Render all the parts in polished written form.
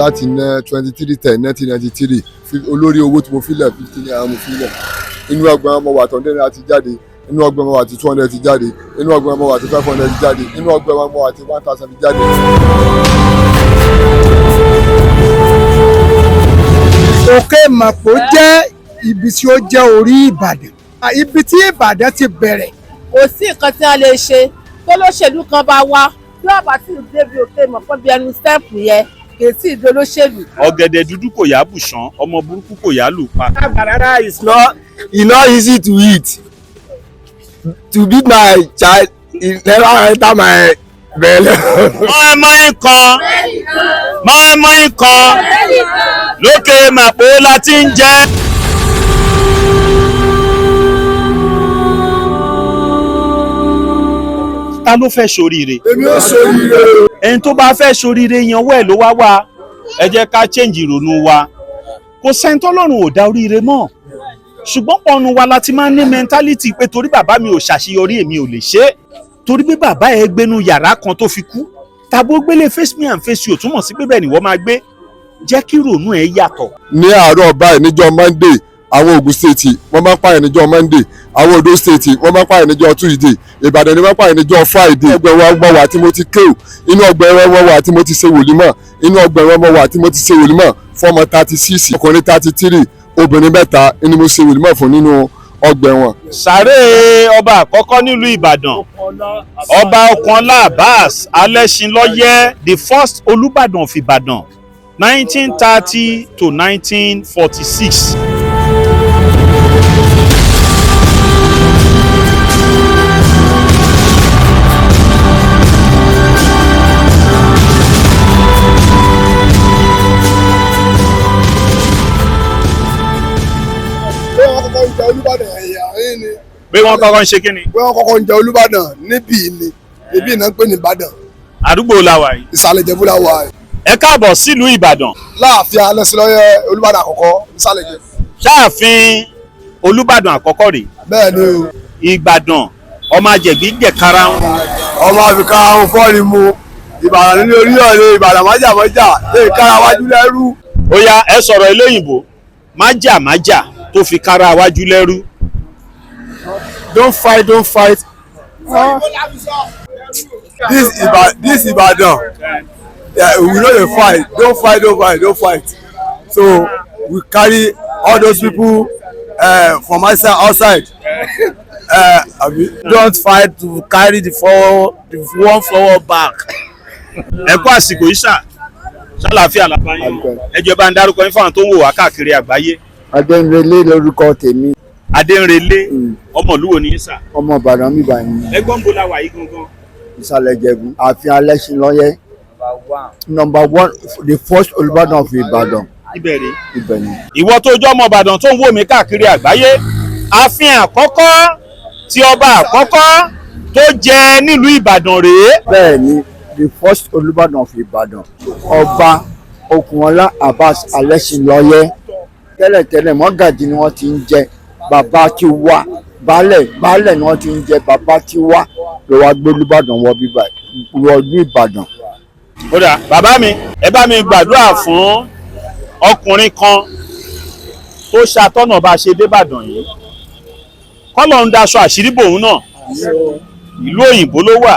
Láti ná 23/10/1993, olórí owó tí mo filẹ̀, ₦50 mo filẹ̀. Inú ọgbà ọmọ wà 100 naira ti jáde, inú ọgbà ọmọ wà tí 200 ti jáde, inú ọgbà ọmọ wà tí 500 ti jáde, inú ọgbà ọmọ wà tí 1,000 ti jáde. Òkè Màpó jẹ́ ibi tí ó jẹ́ orí Ìbàdàn, ibi tí Ìbàdàn ti bẹ̀rẹ̀. Kò sí nǹkan tí wọ́n lè ṣe tó lóṣèlú kan bá wá tí wọ́n bá sì débi Òkè Màpó bí ẹnu step yẹn, kì í sì di olóṣèlú. Ọ̀gẹ̀dẹ̀ dúdú kò yá bùṣán, ọmọ burúkú kò yá lù pa. Banana is not e not easy to eat. To beat my child, e never enter my belle. Mọ́ínmọ́ín kan, mọ́ínmọ́ín kan, lókè Màpó la ti ń jẹ. Ta ló fẹ́ ṣoríire? Èmi ó ṣoríire. Ẹni tó bá fẹ́ ṣoríire, yanwó ẹ̀ ló wá wá. Ẹ jẹ́ ká change ìrònú wa. Kò sẹ́ni tọ́lọ́run ò dá oríire mọ́, ṣùgbọ́n pọ̀nù wa la ti máa ń ní mentality pé torí bàbá mi ò ṣàṣeyọrí, èmi ò lè ṣe é. Torí pé bàbá ẹ gbénu yàrá kan tó fi kú, tàbó gbélé face me and face you, ò túmọ̀ sí pé bẹ́ẹ̀ ni wọ́n máa gbé. Jẹ́ kí ìrònú ẹ yàtọ̀. Ní àárọ̀ báyìí níjọ́ Monday, àwọn Ògùn State wọ́n máa ń pààyàn níjọ́ Monday, àwọn Ondo State wọ́n máa ń pààyàn níjọ́ Tuesday, Ìbàdàn ni wọ́n pààyàn níjọ́ Friday. Ọgbà ẹ̀wọ̀n ọgbà wà tí mo ti kéwù, inú ọgbà ẹ̀wọ̀n wà tí mo ti ṣe wòlímọ̀, inú ọgbà ẹ̀wọ̀n wà tí mo ti ṣe wòlímọ̀ fọ́mọ 36, ọkùnrin 33, obìnrin 3 ni mo ṣe wòlímọ̀ fún nínú ọgbà ẹ̀wọ̀n. Sàárè ọba àkọ́kọ́ nílùú Ìbàdàn, Ọba Ọ̀kànlá Abbas Alẹ́ṣinlọ́yẹ́, the first Olúbàdàn of Ìbàdàn, 1930 to 1946. Pé wọ́n kọ́kọ́ ń jẹ Olúbàdàn ẹ̀yà yín ni. Pé wọ́n kọ́kọ́ ń ṣe kí ni? Pé wọ́n kọ́kọ́ ń jẹ Olúbàdàn níbí ni, ibi náà ń pè ní Ìbàdàn. Àdúgbò la wà yìí. Ìsàlẹ̀ Ìjẹ̀bú la wà yìí. Ẹ káàbọ̀ sílùú Ìbàdàn. Láàfin Alẹ́sìnlọ́yẹ, Olúbàdàn àkọ́kọ́ ìsàlẹ̀ Ìjẹ̀bú. Ṣáàfin Olúbàdàn àkọ́kọ́ rèé? Bẹ́ẹ̀ ni o. Ìgbàdàn, ọmọ àjẹgbí jẹ̀kára ń. Ọmọ àfikà àwọn fọ́ọ̀rì mu Ìbàdàn nílé orí ọ̀lẹ́ Ìbàdàn májàmájà lè kára wájú lẹ́rú. Ó yá, ẹ sọ̀rọ̀ eléyìnbó, májà májà tó fi kára wájú lẹ́rú. Don't fight, don't fight. This Ibadan, yeah, we no dey fight. Don't fight, don't fight, don't fight. So we carry all those people from outside. Abi? Don't fight to carry the forward, the one forward back. Ẹ kú àsìkò yìí sà, ṣàlàáfíà làbá yín? Ẹ jọ̀ọ́, bá ń dárúkọ yín fáwọn tó ń wò wá káàkiri àgbáyé. Adéǹrelé lórúkọ tèmi. Adéǹrelé, ọmọ ìlú wo ni yín sà? Ọmọ Ìbàdàn mi báyìí. Ẹgbọ́n ń bo la wà yìí gangan? Ìsàlẹ̀ Ìjẹ̀bú, ààfin Alẹ́ṣinlọ́yẹ́, number one, the first Olùbàdàn of Ìbàdàn. Ibẹ̀ rèé? Ibẹ̀ ni. Ìwọ tó jọ́ ọmọ Ìbàdàn tó ń wò mí káàkiri àgbáyé, ààfin àkọ́kọ́ tí ọba àkọ́kọ́ tó jẹ nílùú Ìbàdàn rèé. Bẹ́ẹ̀ ni, the first Olùbàdàn of Ìbàdàn, Ọba Okunola Abbas Alẹ́ṣinlọ́yẹ́. Tẹ́lẹ̀tẹ́lẹ̀, mọ́gàjì ni wọ́n ti ń jẹ bàbá tí wà, baálẹ̀ baálẹ̀ ni wọ́n ti ń jẹ. Bàbá tí wà ló wá gbé Olùbàdàn wọ bíbá wọ ìlú Ìbàdàn. Ó dà, bàbá mi, ẹ bá mi gbàdúrà fún ọkùnrin kan tó ṣàtọ̀nà bá a ṣe débàdàn yìí, kọ́lọ̀ ń daṣọ àṣírí bòun náà. Ìlú òyìnbó ló wà.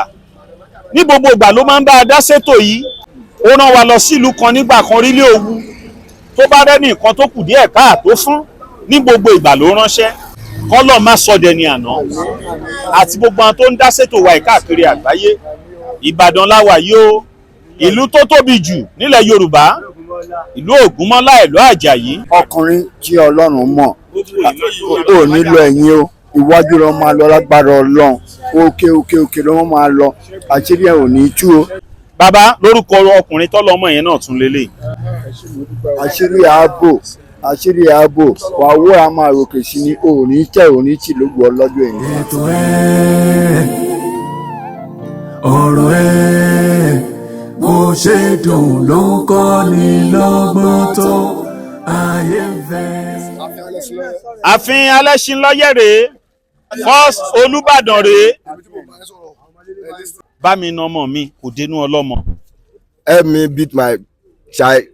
Ní gbogbo ìgbà ló máa ń bá a dá sétò yìí. Ó rán wa lọ sílùú kan nígbà kan, rílé Òwu. Tó bá rẹ́ni nǹkan tó kù díẹ̀ káàtó fún, ní gbogbo ìgbà ló ránṣẹ́. Kọ́lọ̀ má sọdẹ ní àná àti gbogbo àwọn tó ń dá sétò wa yìí káàkiri àgbáyé. Ìbàdàn láwà yìí o, ìlú tó tóbi jù nílẹ̀ Yorùbá, ìlú Ògúnmọ́lá, ìlú Àjàyí. Ọkùnrin tí Ọlọ́run mọ̀ ò nílò ẹ̀yìn o, iwájú ló máa lọ lágbára Ọlọ́run. Òkè òkè òkè ló máa lọ, àṣírí ẹ̀ ò ní tú o. Bàbá, lórúkọ ọkùnrin tọ́lọ́mọ yẹn náà tún lélẹ̀. Àṣírí ààbò, àṣírí ààbò wà wúrà máa ròkè sí ni, ò ní tẹ̀, ò ní tì lógo ọlọ́jọ́ èyí. Ètò ẹ̀, ọ̀rọ̀ ẹ̀, bó ṣe dùn ló ń kọ́ ni lọ́gbọ́n tó ayé ń fẹ́. Ààfin Alẹ́ṣinlọ́yẹ̀ rèé, first Olúbàdàn rèé. Bá mi na ọmọ mi kò dénú ọlọ́mọ. Help me beat my child.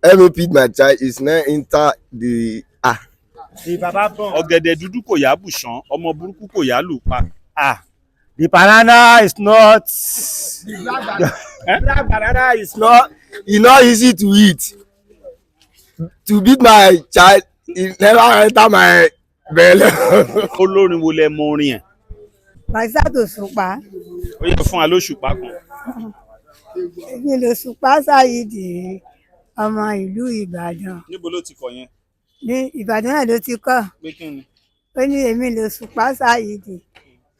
Help me feed my child is now enter the ah. The baba born. Ọ̀gẹ̀dẹ̀ dúdú kò yá bùṣán, ọmọ burúkú kò yá lù pa. Ah, the banana is not. Black banana is not, e not easy to eat. To beat my child, e never enter my belle. Olórin wo lẹ mọ orin ẹ̀? Rasheedat Òṣùpá. Ó yẹ fún wa lóṣùpá kan. Èmi lòṣùpá Saheed, ọmọ ìlú Ìbàdàn. Níbo ló ti kọ yẹn? Ní Ìbàdàn náà ló ti kọ́. Pé kí ni? Ó ní èmi lòṣùpá Saheed,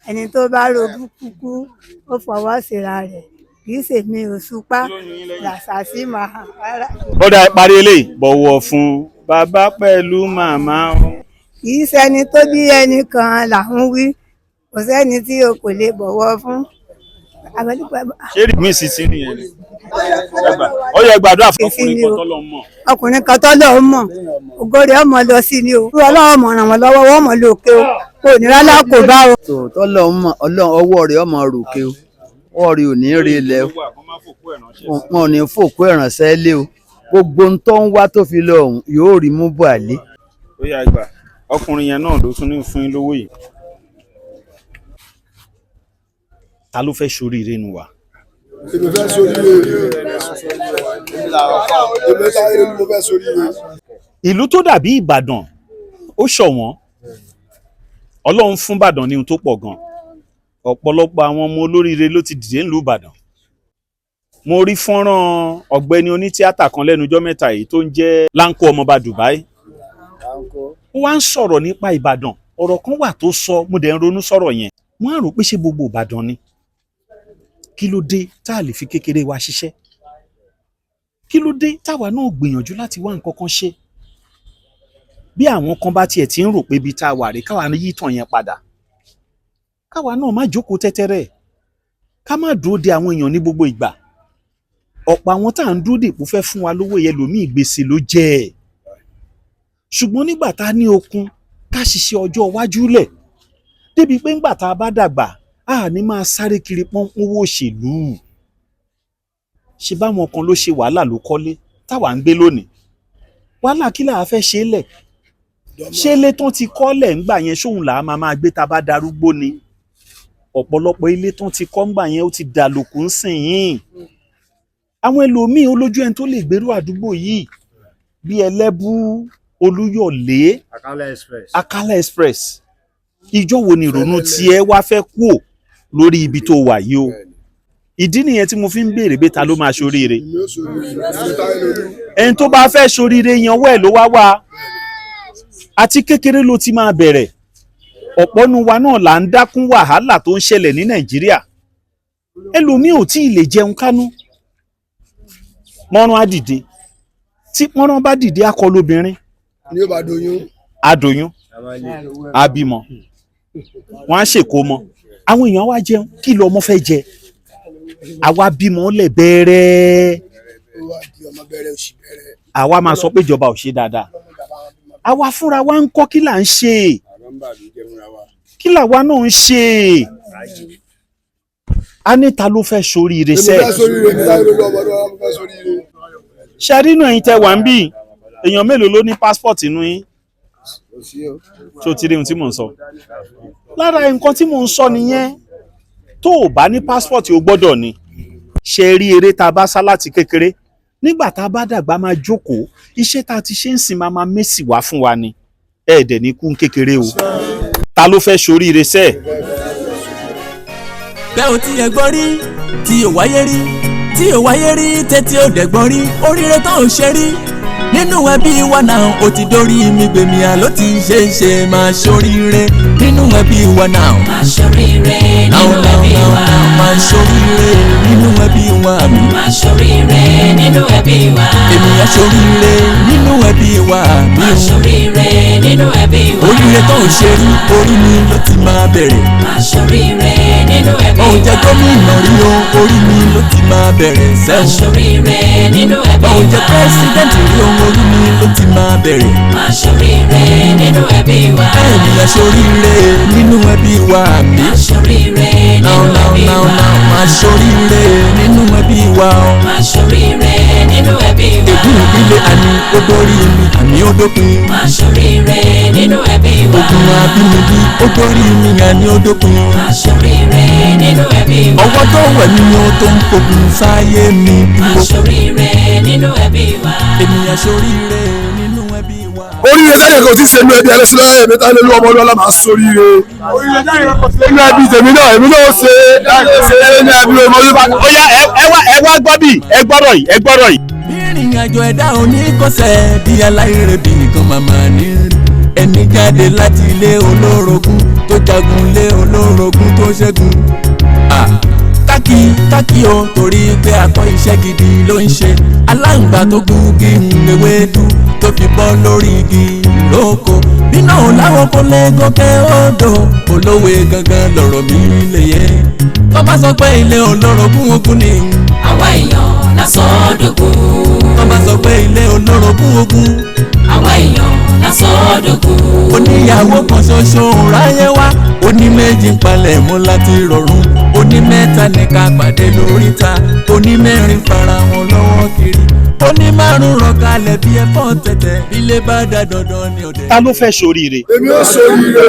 ẹni tó bá rogún kúkú ó fọwọ́ síra rẹ̀, kì í ṣèmi Òṣùpá làṣàṣì máa rárá. Ó dá parí eléyìí. Bọ̀wọ̀ fún bàbá pẹ̀lú màmá o. Kì í ṣẹni tó bí ẹnìkan là ń wí, kò sẹ́ni tí o kò lè bọ̀wọ̀ fún. Ṣé rìmíìsì sí nìyẹn ni? Ó yẹ gbàdúrà fún ọkùnrin kan tọ́lọ́ mọ̀. Ọkùnrin kan tọ́lọ́ mọ̀, ògo rẹ̀ ọmọ lọ sí ni o, ọlọ́run mọ̀ ràn wọ́n lọ́wọ́, wọ́n mọ̀ lókè o, kò ní rálá kò bá o. Tó tọ́lọ́run mọ̀, ọlọ́run ọwọ́ rẹ̀ ọmọ ròkè o, ọwọ́ rẹ̀ ò ní rí ilẹ̀ o, wọn ò ní fòkú ẹ̀ránṣẹ́ lé o, gbogbo ohun tó ń wá tó fi lọ ọ̀hún yóò rí mú bọ̀ àlé. Ó yá gbà, ọkùnrin yẹn náà ló tún ní fún yín lówó yìí. Ta ló fẹ́ ṣoríire nu wa? Èmi fẹ́ sóríire. Èmi sáré ni mo fẹ́ sóríire. Ìlú tó dàbí Ìbàdàn ó ṣọ̀wọ́n. Ọlọ́run fún Ìbàdàn ní ohun tó pọ̀ gan. Ọ̀pọ̀lọpọ̀ àwọn ọmọ olóríire ló ti dìde nílùú Ìbàdàn. Mo rí fọ́nrán ọ̀gbẹ́ni onítíátà kan lẹ́nu ọjọ́ mẹ́ta yìí tó ń jẹ́ Láńkó ọmọọba Dubai. Ó wá ń sọ̀rọ̀ nípa Ìbàdàn. Ọ̀rọ̀ kan wà tó sọ, mo dẹ̀ ń ronú sọ̀rọ̀ yẹn. Wọ́n á rò pé ṣé gbogbo Ìbàdàn ni? Kí ló dé tá a lè fi kékeré wa ṣiṣẹ́? Kí ló dé táwa náà gbìyànjú láti wá nǹkan kan ṣe? Bí àwọn kan bá tiẹ̀ ti ń rò pé ibi tá a wà rèé, káwa yí ìtàn yẹn padà. Káwa náà má jókòó tẹ́tẹ́rẹ́. Ká má dúró de àwọn èèyàn ní gbogbo ìgbà. Ọ̀pọ̀ àwọn tá à ń dúró dè kó fẹ́ fún wa lówó yẹn lòmíì gbèsè ló jẹ́ ẹ̀. Ṣùgbọ́n nígbà tá a ní okun, ká ṣiṣẹ́ ọjọ́ iwájú lẹ̀. Débi pé ńgbà tá a bá dàgbà, a ní máa sáré kiri pọ́npọ́nwó òṣèlú. Ṣe báwọn kan ló ṣe wàhálà ló kọ́lé táwa ń gbé lónìí. Wàhálà kí làá fẹ́ ṣe é lẹ̀? Ṣé ilé tán ti kọ́lẹ̀ ńgbà yẹn ṣóun làá máa máa gbé tá a bá darúgbó ni? Ọ̀pọ̀lọpọ̀ ilé tán ti kọ́ ńgbà yẹn ó ti dàlòkù ń sìn yín. Àwọn ẹlòmíín olójú ẹni tó lè gbèrú àdúgbò yìí bí Ẹlẹ́bú, Olúyọ̀lé, Akala Express. Akala Express. Ìjọ wo ni ìrònú tiẹ̀ wá fẹ́ kúò lórí ibi tó wà yìí o? Ìdí nìyẹn tí mo fi ń béèrè pé ta ló máa ṣoríire. Ẹni tó bá fẹ́ ṣoríire yan ọwọ́ ẹ̀ ló wá wá. Àti kékeré ló ti máa bẹ̀rẹ̀. Ọ̀pọ̀ nu wa náà là ń dákún wàhálà tó ń ṣẹlẹ̀ ní Nàìjíríà. Ẹlòmíì ò tí ì lè jẹun kánú. Mọ́rán á dìde. Tí mọ́rán bá dìde, á kọlu obìnrin. Ní ó bá doyún. Á doyún, á bímọ, wọ́n á ṣèkómọ. Àwọn èèyàn wá jẹun, kí lọmọ fẹ́ jẹ? Àwa bímọ lẹ̀ bẹ́ẹ̀rẹ́. Ó wá di ọmọ bẹ̀rẹ̀ òṣì bẹ̀rẹ̀. Àwa máa sọ pé ìjọba ò ṣe dáadáa. Àwa fúnra wa ń kọ́ kí là ń ṣe? Kí làwa náà ń ṣe? A ní ta ló fẹ́ ṣoríire Èmi sẹ́ẹ̀? fẹ́ sóríire, mi sáré lórí ọmọdé wa, mo fẹ́ sóríire. Ṣe rí inú ẹ̀yin tẹ́ wà ń bí, èèyàn mélòó ló ní passport inú yín? Ṣé o ti rí ohun tí mò ń sọ? Lára nǹkan tí mò ń sọ nìyẹn. Tó o bá ní passport o gbọ́dọ̀ ní. Ṣe rí eré tá a bá sá láti kékeré? Nígbà tá a bá dàgbà máa jókòó, iṣẹ́ tá a ti ṣe ń sìn máa máa mẹ́sì wá fún wa ni. Ẹ dẹ̀ ní kú kékeré o. Ta ló fẹ́ ṣoríire sẹ́ẹ̀? Bẹ́ẹ̀ ò tiẹ̀ gbọ́ rí, tí ò wáyé rí, tí ò wáyé rí, tẹ́tí ò dẹ̀ gbọ́ rí, oríire tán ò ṣe rí nínú ẹbí wa náà ó ti dórí mi gbèmí àló ti ṣe é ṣe máa ṣoríire nínú ẹbí wa náà. Máa ṣoríire nínú ẹbí wa. Máa ṣoríire nínú ẹbí wa mi. Máa ṣoríire nínú ẹbí wa. Èmi á ṣoríire nínú ẹbí wa mi. Máa ṣoríire nínú ẹbí wa. Oríire tó ń ṣe rí, orí mi ló ti máa bẹ̀rẹ̀. Máa ṣoríire nínú ẹbí wa. Òun jẹ́ gómìnà rí o, orí mi ló ti máa bẹ̀rẹ̀ Máa sẹ́wọ̀n. ṣoríire nínú ẹbí wa. Òun jẹ́ pẹ́sidẹ́ǹtì rí o, orí mi ló ti máa bẹ̀rẹ̀. Máa ṣoríire nínú ẹbí wa. Èmi á ṣoríire nínú ẹbí wa mi. Máa ṣoríire Náà nínú náà ẹbí náà wa. náà máa ṣoríire nínú ẹbí wa o. Máa ṣoríire nínú ẹbí wa. Ègún ìbílẹ̀ àní. Ó dórí mi àní ó dópin. Máa ṣoríire nínú ẹbí wa. Ogun abínibí ó dórí mi àní ó dópin. Máa ṣoríire nínú ẹbí wa. Ọwọ́ tó wẹ̀ mí o tó ń fogun sáyé mi Máa dúró. ṣoríire nínú ẹbí wa. Ènìyàn ṣoríire nínú ẹbí wa. Oríire sẹ́yìn kò tí ì sẹ́nu ẹbí ẹlẹ́sìn mi táyé lólu ọmọ ọlọ́lá máa sóríire. Oríire sẹ́yìn kò tí ì sẹ́nu ẹbí tèmi náà, èmi náà ṣe é ní ẹbí ọmọ olúwa. Ó yá, ẹ wá gbọ́ bí ẹ gbọ́rọ̀ yìí, ẹ gbọ́rọ̀ yìí. Ìrìn àjò ẹ̀dá oníkọ̀sẹ̀ bí aláìrèbí nìkan màmá ní rí. Ẹni jáde láti ilé olórogún tó jagun lé olórogún tó ṣẹ́gun. Ah, kákì kákì o, torí pé akọ iṣẹ́ gidi ló ń ṣe. Aláǹgbá tó kú kí n ewédú tó fi bọ́ lórí igi lóko. Bínú làwọn kò lè gòkè odò, olówe gangan lọ̀rọ̀ mi lè yé. Tó bá sọ pé ilé olórogún ogun ni. Àwa èèyàn la sọ ọ́ dógún. Tó bá sọ pé ilé olórogún ogun. Àwa èèyàn la sọ ọ́ dógún. Oníyàwó kan ṣoṣo ráyé wá, oní méjì ń palẹ̀ mú láti rọrùn, oní mẹ́ta ní ká pàdé lóríta, oní mẹ́rin fara wọn lọ́wọ́ kiri, oní márùn rọ̀kalẹ̀ bí ẹ̀fọ́ tẹ̀tẹ̀, ilé bá dá dandan ní ọ̀dẹ̀. Ta ló fẹ́ ṣoríire? Èmi ó sóríire.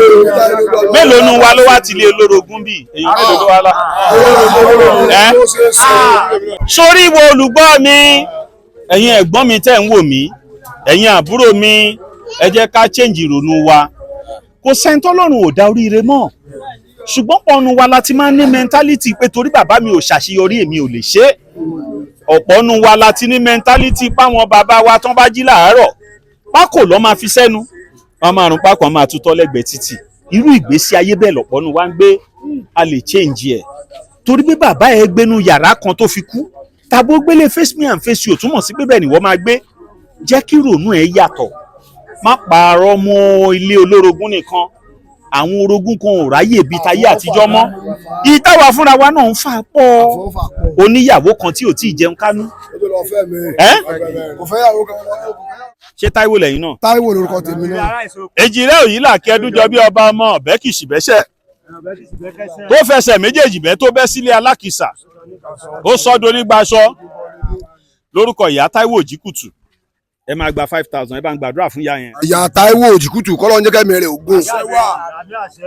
Mélòó nu wa ló wá ti lé olórogún bí? Èèyàn mélòó ló wá lá? Ẹ́? Sórí wo olùgbọ́ mi, ẹ̀yin ẹ̀gbọ́n mi tẹ́ ń wò mí, ẹ̀yin àbúrò mi, ẹ jẹ́ ká change ìrònú wa. Kò sẹ́ni tọ́lọ́run ò dá oríire mọ́, ṣùgbọ́n pọ̀nù wa la ti máa ń ní mentality pé torí bàbá mi ò ṣàṣeyọrí èmi ò lè ṣe é. Ọ̀pọ̀ nu wa la ti ní mentality páwọn bàbá wa tán bá jí láàárọ̀, pákò lọ́ máa fi sẹ́nu, wọ́n máa rún pákó, wọ́n máa tutọ́ lẹ́gbẹ̀ẹ́ títì. Irú ìgbésí ayé bẹ́ẹ̀ lọ̀pọ̀ nu wa ń gbé. A lè change ẹ̀ torí pé bàbá ẹ gbénu yàrá kan tó fi kú, tàbó gbélé face me and face you ò túmọ̀ sí pé bẹ́ẹ̀ ni wọ́n máa gbé. Jẹ́ kí ìrònú ẹ yàtọ̀, má pààrọ̀ mọ́ ilé olórogún nìkan. Àwọn orogún kan ò ráyè bíi tayé àtijọ́ mọ́. Ìtawà fúnra wa náà ń fà pọ̀. Oníyàwó kan tí ò tí ì jẹun kánú. Ẹ́? Ṣé Táíwò lẹ́yìn náà? Táíwò lórúkọ tèmi náà. Èjì rẹ̀ òyì là kẹ́dújọ bí ọba ọmọ ọ̀bẹ kìsì bẹ́sẹ̀ tó fẹsẹ̀ méjèèjì bẹ́ tó bẹ́ sílé alákìsà, ó sọ́dọ̀ onígbàṣọ lórúkọ ìyá Táíwò Òjìkùtù. Ẹ máa gba 5,000, ẹ bá ń gbàdúrà fún ìyá yẹn. Ìyá Táíwò Òjìkùtù kọ́ ló ń jẹ́ kẹ́mi rẹ̀ ògùn.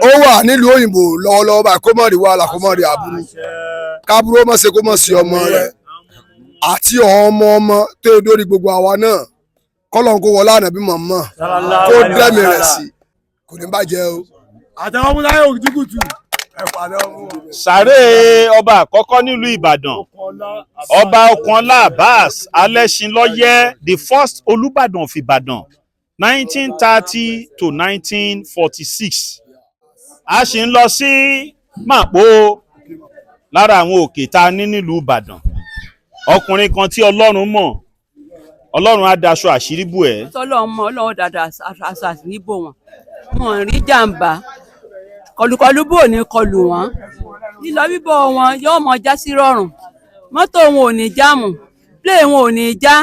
Ó wà nílùú òyìnbó lọ́wọ́lọ́wọ́ báyìí, kó mọ̀ rí wàhálà, kó mọ̀ rí àbúrú. Kábúrò mọ̀ ṣe kó mọ̀ sí ọmọ rẹ̀ àti ọmọ ọmọ tó yẹ dórí gbogbo àwa náà, kọ́lọ́n kó wọlé ànábì mọ̀mọ́ kó dẹ́mi rẹ̀ sí, kò ní bàjẹ́ o. Àtàwọn ọmọ Táíwò Òjìkùtù ẹ pàdé ọmọ. Sàárè ọba àkọ́kọ́ nílùú Ìbàdàn, ọba Ọ̀kànlá Abbas Alẹ́ṣinlọ́yẹ́, the first Olúbàdàn of Ìbàdàn, 1930 to 1946. A sì ń lọ sí Màpó, lára àwọn òkè tá a ní nílùú Ìbàdàn. Ọkùnrin kan tí Ọlọ́run mọ̀, Ọlọ́run á daṣọ àṣírí bò ẹ́. Tọ́lọ́run mọ Ọlọ́run dáadáa aṣọ àṣírí bò wọ́n, wọn ò rí jàǹbá, kọlùkọlù bò ní kọlù wọn, lílọ bíbọ̀ wọn yóò mọ já sí rọrùn, mọ́tò wọn ò ní jáàmù, plé wọn ò ní já,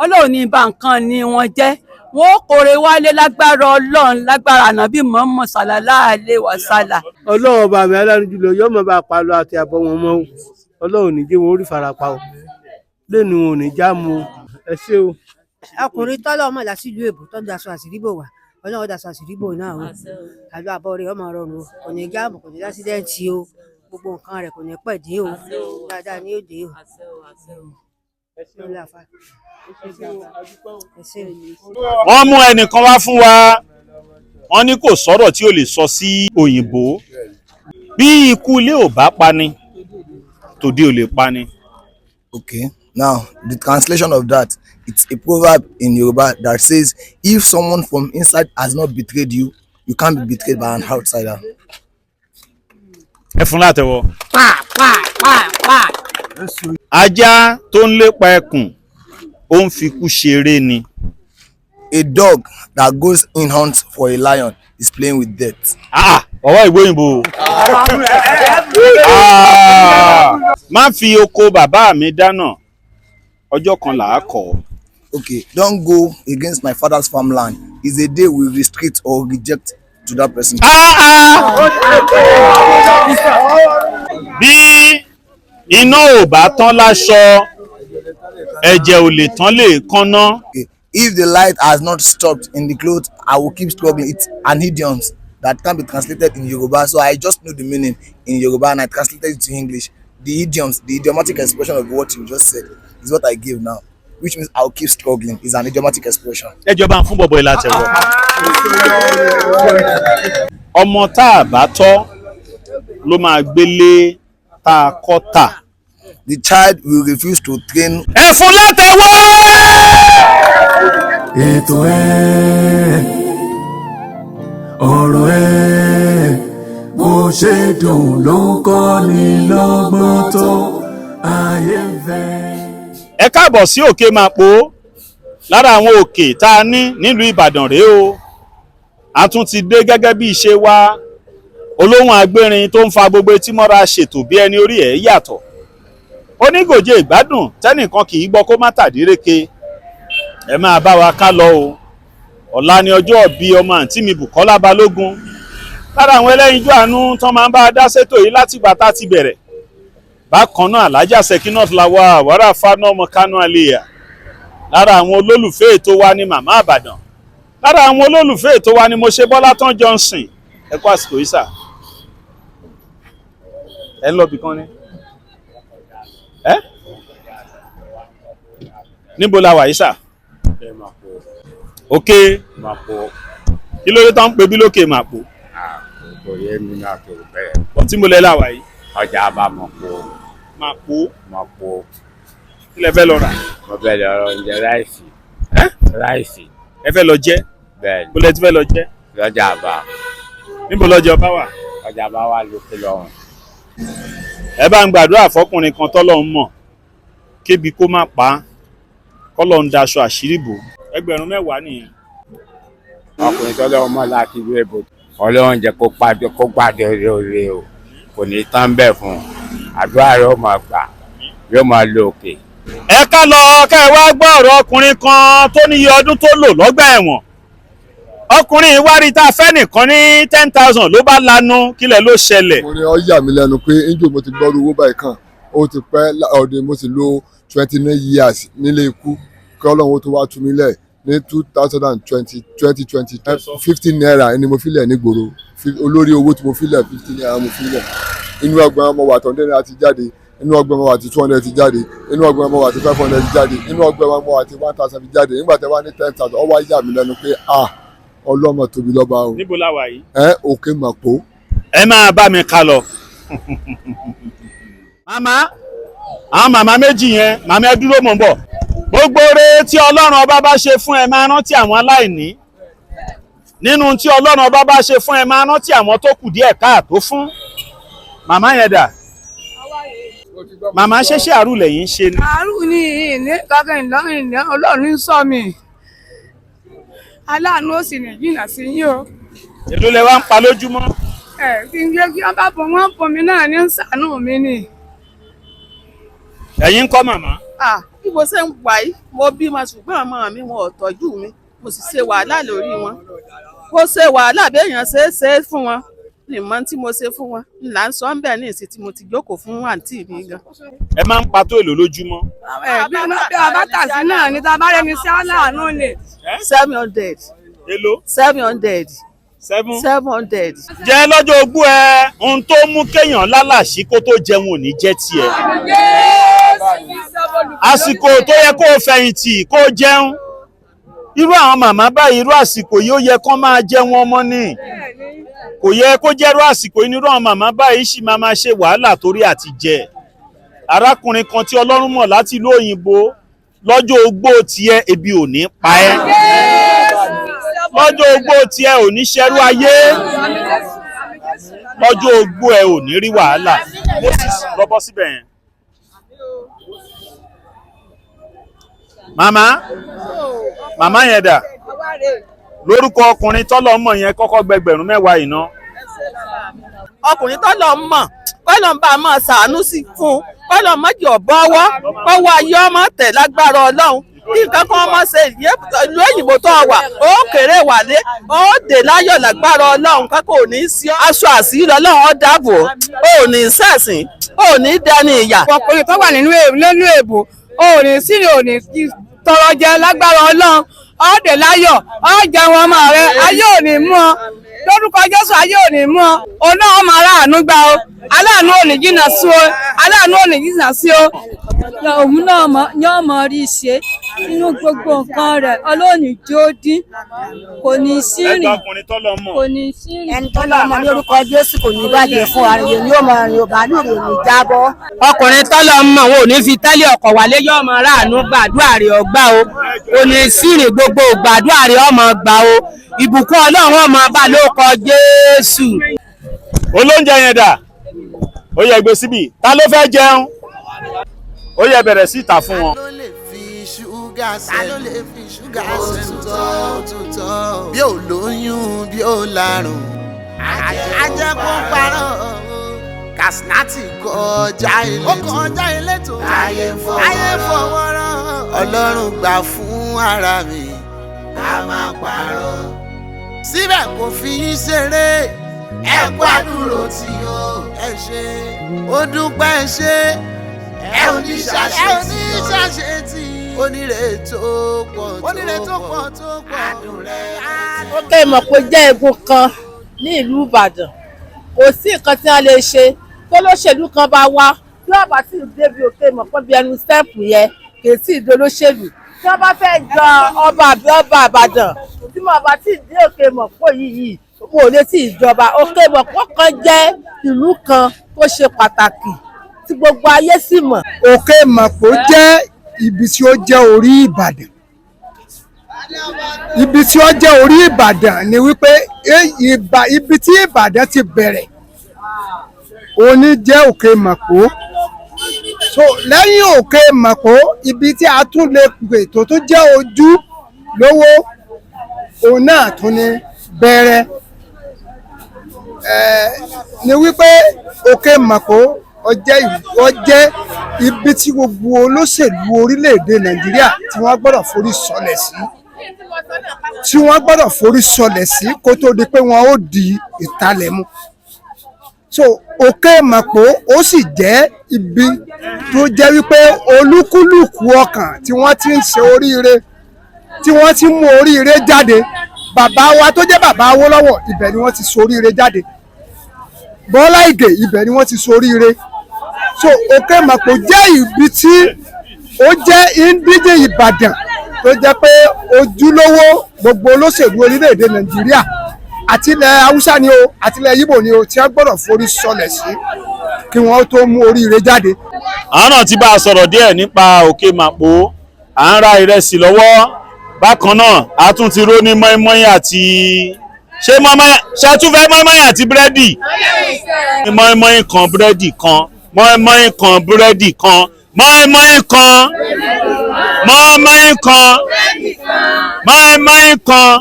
Ọlọ́run ní bá nǹkan ni wọn jẹ́, wọn ó kórè wálé lágbára Ọlọ́run, lágbára ànábì mọ́mọ́ sàlálà àlè wàsálà. Ọlọ́run ọba mi aláàánú jùlọ yóò máa bá a palọ àti àbọ̀ wọn mọ́ o. Ọlọ́run ní jẹ́ wọn ó rí farapa o, lẹ́nu wọn ò ní jáàmù o, ẹ ṣé o. Ọkùnrin tọ́lọ́ ọmọ là sílùú èbó tó ń daṣọ àṣírí bò wá, Ọlọ́run daṣọ àṣírí bò náà o. Àlọ́ àbọ̀ rẹ̀ ọmọ rọrùn o, kò ní jáàmù, kò ní lásídẹ́ǹtì o, gbogbo nǹkan rẹ̀ kò ní pẹ̀ dé o, dáadáa ni ó dé o. Wọ́n mú ẹnìkan wá fún wa, wọ́n ní kò sọ̀rọ̀ tí ò lè sọ sí òyìnbó. Bí ikú ilé ò bá pani, tòde ò lè pani. Okay, now the translation of that, it's a proverb in Yoruba that says, if someone from inside has not betrayed you, you can't be betrayed by an outsider. Ẹ fún látẹ̀wọ́. Pa pa pa pa. Ajá tó ń lépa ẹkùn, ó ń fikú ṣeré ni. A dog that goes in hunt for a lion is playing with death. Ah, ọwọ́ ìwé òyìnbó. Ah, má fi oko bàbá mi dáná, ọjọ́ kan là á kọ̀. Okay, don't go against my father's farmland. It's a day we restrict or reject to that person. Bí iná ò bá tán láṣọ, ẹ̀jẹ̀ ò lè tán lè kánná. Okay, If the light has not stopped in the cloth, I will keep struggling. It's an idiom that can be translated in Yoruba. So I just know the meaning in Yoruba and I translated it to English. The idioms, the idiomatic expression of what you just said is what I give now, which means I'll keep struggling. It's an idiomatic expression. Ẹ jọba ń fún bọ̀bọ̀ ìlà tẹ̀wọ̀. Ọmọ tá a bá tọ́ ló máa gbélé tá a kọ́ tà. The child will refuse to train. Ẹ fún látẹ̀wọ́. Ètò ẹ̀, ọ̀rọ̀ ẹ̀, bó ṣe dùn ló ń kọ́ ni lọ́gbọ́n tó ayé ń fẹ́. Ẹ káàbọ̀ sí Òkè Màpó. Lára àwọn òkè tá a ní nílùú Ìbàdàn rèé o. A tún ti dé gẹ́gẹ́ bí ìṣe wa. Olóhùn agbérin tó ń fa gbogbo etí mọ́ra ṣètò bí ẹni orí ẹ̀ yàtọ̀, onígòjé ìgbádùn tẹ́nìkan kì í gbọ́ kó má tàdíreke. Ẹ máa bá wa ká lọ o. Ọ̀la ni ọjọ́ ìbí ọmọ àǹtí mi Bùkọ́lá Balógun, lára àwọn ẹlẹ́yinjú àánú tán máa ń bá a dá sétò yìí látìgbà tá a ti bẹ̀rẹ̀. Bákan náà, Alhaja Sekinat Lawal Wàrà Fáná ọmọ Kánú Àlèyà, lára àwọn olólùfẹ́ ètò wa ni Màmá Àbàdàn, lára àwọn olólùfẹ́ ètò wa ni mo ṣe Bọ́lá Tán Johnson. Ẹ kú àsìkò yìí sà. Ẹ ń lọ bìkan ni ẹ níbo la wà yìí sà? Òkè kí ló dé tán ń pè bí lókè Màpó? Kò yé mi náà tó bẹ́ẹ̀. Ọtí mo lẹ la wà yìí. Ọjà bá Màpó. Màpó. Màpó. Kí lẹ fẹ́ lọ rà? Mo fẹ́ lọ jẹ ráìsì. Ráìsì. Ẹ fẹ́ lọ jẹ? Bẹ́ẹ̀ni. Bó lẹ ti fẹ́ lọ jẹ? Lọ́jà bá. Níbo lọ́jà ọba wà? Ọjà bá wà lókè lọ́hùn. Ẹ bá ń gbàdúrà fọkùnrin kan tọ́lọ́run mọ̀, kébi kó má pa á, kọ́lọ́run daṣọ àṣírí bò. 10,000 nìyẹn. Ọkùnrin tọ́lọ́run mọ̀ láti ìlú èbó. Ọlọ́run jẹ́ kó pàdé, kó pàdé oore o. Kò ní tán bẹ́ẹ̀ fún un. Àdúrà rẹ̀ ó máa gbà, yóò máa lọ òkè. Ẹ ká lọ ká ẹ wá gbọ́ ọ̀rọ̀ ọkùnrin kan tó níye ọdún tó lò lọ́gbà ẹ̀wọ̀n. Ọkùnrin ìwárí tá a fẹ́ nìkan ní 10,000 ló bá lanu. Kílẹ̀ ló ṣẹlẹ̀? Mo ní ó yà mí lẹ́nu pé njó mo ti gbọ́rú owó báyìí kan, ó ti pẹ́ ọdún mo sì lò 29 years nílé ikú kí Ọlọ́run ó tó wá tú mi lẹ̀ ní 2020, 2020. ₦50 ni mo fi lẹ̀ nígboro. Olórí owó tí mo fi lẹ̀, ₦50 mo fi lẹ̀. Inú ọgbà ọmọ wà tó 100 naira ti jáde, inú ọgbà ọmọ wà tí 200 ti jáde, inú ọgbà ọmọ wà tí 500 ti jáde, inú ọgbà ọmọ wà tí 1,000 ti jáde. Nígbà tí wọ́n ní 10,000, ó wá yà mí lẹ́nu pé ah, ọlọ́mọ tóbi lọ́ba o. Níbo la wà yìí? Ẹ Òkè Màpó. Ẹ máa bá mi ká lọ. Màmá, àwọn màmá méjì yẹn, màmá ẹ dúró, mò ń bọ̀. Gbogbo oore tí Ọlọ́run ọba bá ṣe fún ẹ, máa rántí àwọn aláìní. Nínú tí Ọlọ́run ọba bá ṣe fún ẹ, máa rántí àwọn tó kù díẹ̀ káàtó fún. Màmá yẹn dà? Màmá, ṣẹ̀ṣẹ̀ àrù lẹ́yìn ń ṣe ni? Àárù ní ìní kankan ìlọrin ìní. Ọlọ́run ń sọ mi, aláàánú ó sì ní jìnnà sí yín o. Èló lẹ wá ń pa lójúmọ́? Ẹ kí n gbé kí wọn bá bọ wọn bọ mi náà ní ń ṣàánú mi ni. Ẹ̀yin ń kọ́, màmá? Ah, bí mo ṣe ń wà yìí, mo bímọ ṣùgbọ́n ọmọ mi wọn ò tọ́jú mi. Mo sì ṣe wàhálà lórí wọn. Mo ṣe wàhálà béèyàn ṣe é ṣe é fún wọn ní mọ tí mo ṣe fún wọn là ń sọ ń bẹ̀ ní ìsìn tí mo ti jókòó fún àǹtí mi gan. Ẹ máa ń pa tó èlò lójúmọ́? Ẹ bí wọn bí wọn bá tà sí náà ní tá a bá rẹni sí aláàánú ni. 700. Èló? 700. Seven. 700. Jẹ́ lọ́jọ́ ogbó ẹ, ohun tó mú kéèyàn lálàsí kó tó jẹun ò ní jẹ́ tiẹ̀. Àsìkò tó yẹ kó o fẹ̀yìntì kó o jẹun, irú àwọn màmá báyìí, irú àsìkò yìí, ó yẹ kán máa jẹun ọmọ ni. Kò yẹ kó jẹ́rú àsìkò yìí nírú àwọn màmá báyìí sì máa máa ṣe wàhálà torí àti jẹ. Arákùnrin kan tí Ọlọ́run mọ̀ láti ìlú òyìnbó, lọ́jọ́ ogbó tiẹ̀, ebi ò ní pa ẹ́. Lọ́jọ́ ogbó tiẹ̀, ò ní ṣerú ayé. Lọ́jọ́ ogbó ẹ, ò ní rí wàhálà. Moses, lọ bọ́ síbẹ̀ yẹn. Màmá, màmá yẹn dà? Lórúkọ ọkùnrin tọ́lọ́ mọ̀ yẹn, kọ́kọ́ 10,000 yìí ná. Ọkùnrin tó lọ mọ̀, kọ́lọ̀ ń bá a máa ṣàánú sí fún un, kọ́lọ̀ mọ́jì ọ̀bọ ọwọ́ kọ́wọ́ ayé ọmọ tẹ̀ lágbára Ọlọ́run, kí nǹkan kan ọmọ ṣe ìlú òyìnbó tó wà, ó kéré wálé, ó dé láyọ̀ lágbára Ọlọ́run. Kankan ò ní í sí aṣọ àṣírí Ọlọ́run ó dáàbò, ó ní í ṣẹ̀sìn, ó ní í dẹni ìyà. Ọkùnrin tó wà nínú èèbò ò ní sí ní ò ní tọrọ jẹ lágbára Ọlọ́run. Ó dé láyọ̀, ó jẹun ọmọ rẹ, ayé ò ní mú ọ. Lórúkọ Jésù, ayé ò ní mú ọ. Òun náà ọmọ aláàánú gbà o. Aláàánú ò ní jìnnà sí o. Aláàánú ò ní jìnnà sí o. Òun náà yóò mọ rí ṣe nínú gbogbo nǹkan rẹ̀. Ọlọ́ọ̀nì jó dín, kò ní sí rìn, kò ní sí rìn. Ẹni tó lọ́mọ lórúkọ Jésù kò ní bàjẹ́ fún ara rẹ̀, yóò máa rìn òbálù rẹ̀ ò ní jábọ́. Ọkùnrin tọ́lọ̀ mọ̀, wọn ò ní fi tẹ́lẹ̀ ọkọ̀ wálé, yóò mọ ráàánú gbàdúrà rẹ̀ ọgbà o. Kò ní sí rìn, gbogbo gbàdúrà rẹ̀ ọmọ gbà o. Ìbùkún Ọlọ́run ọmọ bá ló kọ Jésù. Olóúnjẹ yẹn dà? Ó yẹ gbé síbì. Ta ló fẹ́ jẹun? Ó yẹ bẹ̀rẹ̀ sí ìta fún wọn. Ta ló lè fi ṣúgà sẹ́nu òtútọ́ bí ò lóyún, bí ò lárùn, ajẹ́ kó parọ́. Kasinati kọjá ìletò, ayé fọwọ́ rán. Ọlọ́run gbà fún ara mi ká má parọ́, síbẹ̀ kò fi yín ṣeré. Ẹ kú àdúró tí o ẹ ṣe, ó dúpẹ́, ẹ ṣe, ẹ ò ní ṣàṣetì. Onírè tó pọ̀ tó pọ̀ adùn rẹ̀. Òkè Mọ̀pó jẹ́ egun kan ní ìlú Ìbàdàn. Kò sí nǹkan tí wọ́n lè ṣe tó lóṣèlú kan bá wá tí wọ́n bá sì débi Òkè Mọ̀pó bí ẹnu stẹ́ẹ̀pù yẹn, kì í sì dolóṣèlú. Tí wọ́n bá fẹ́ jọ ọba àbí ọba Ìbàdàn tí wọ́n bá sì dé Òkè Mọ̀pó yìí, wọn ò lè tí ìjọba. Òkè Mọ̀pó kan jẹ́ ìlú kan tó ṣe pàtàkì tí gbogbo ayé sì mọ̀. Òkè Mọ̀pó jẹ́ ibi tí ó jẹ́ orí Ìbàdàn. Ibi tí ó jẹ́ orí Ìbàdàn ni wípé ibi tí Ìbàdàn ti bẹ̀rẹ̀ òní jẹ́ Òkè Mọ̀pó. So lẹ́yìn Òkè Mọ̀pó, ibi tí a tún lè pè tó tún jẹ́ ojú lówó, òun náà tún ní bẹ̀rẹ̀ ni wípé Òkè Mọ̀pó ó jẹ́ ibi tí gbogbo olóṣèlú orílẹ̀-èdè Nàìjíríà tí wọ́n gbọ́dọ̀ forí sọlẹ̀ sí, tí wọ́n gbọ́dọ̀ forí sọlẹ̀ sí kó tó di pé wọ́n ó di ìtalẹ̀ mu. So Òkè Mọ̀pó ó sì jẹ́ ibi tó jẹ́ wípé olúkúlùkù ọkàn tí wọ́n ti ń ṣe oríire, tí wọ́n ti mú oríire jáde. Bàbá wa tó jẹ́ bàbá Awólọ́wọ̀, ibẹ̀ ni wọ́n ti ṣoríire jáde. Bọ́lá Ìgè, ibẹ̀ ni wọ́n ti ṣoríire. So Òkè Mọ̀pó jẹ́ ibi tí ó jẹ́ ìdíje Ìbàdàn tó jẹ́ pé ojúlówó gbogbo olóṣèlú orílẹ̀-èdè Nàìjíríà àti ilẹ̀ Haúsá ni o, àti ilẹ̀ Yíbò ni o, tí wọ́n gbọ́dọ̀ forí sọlẹ̀ sí kí wọ́n tó mú oríire jáde. Àwọn náà ti bá a sọ̀rọ̀ díẹ̀ nípa Òkè Màpó. À ń ra ìrẹsì lọ́wọ́ bákan náà, a tún ti ró ní mọ́ínmọ́ín àti ṣé mọ́ínmọ́ín ṣe tún fẹ́ mọ́ínmọ́ín àti búrẹ́dì. Mọ́ínmọ́ín kan, búrẹ́dì kan, mọ́ínmọ́ín kan, búrẹ́dì kan, mọ́ínmọ́ín kan, mọ́ínmọ́ín kan, mọ́ínmọ́ín kan.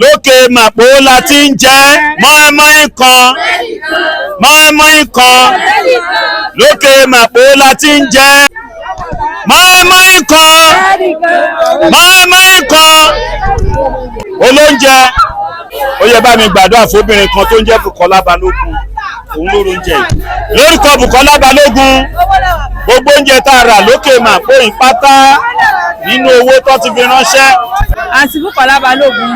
Lókè Màpó la ti ń jẹ mọ́ínmọ́ín kan, mọ́ínmọ́ín kan. Lókè Màpó la ti ń jẹ mọ́ínmọ́ín kan, mọ́ínmọ́ín kan. Olóúnjẹ, ó yẹ bá mi gbàdúrà fóbìnrin kan tó ń jẹ́ Bùkọ́lá Balógun, òun ló róúnjẹ yìí. Lórúkọ Bùkọ́lá Balógun, gbogbo oúnjẹ tá a rà Lókè Màpó yìí pátá nínú owó tó ti fi ránṣẹ́. Àǹtí Bùkọ́lá Balógun,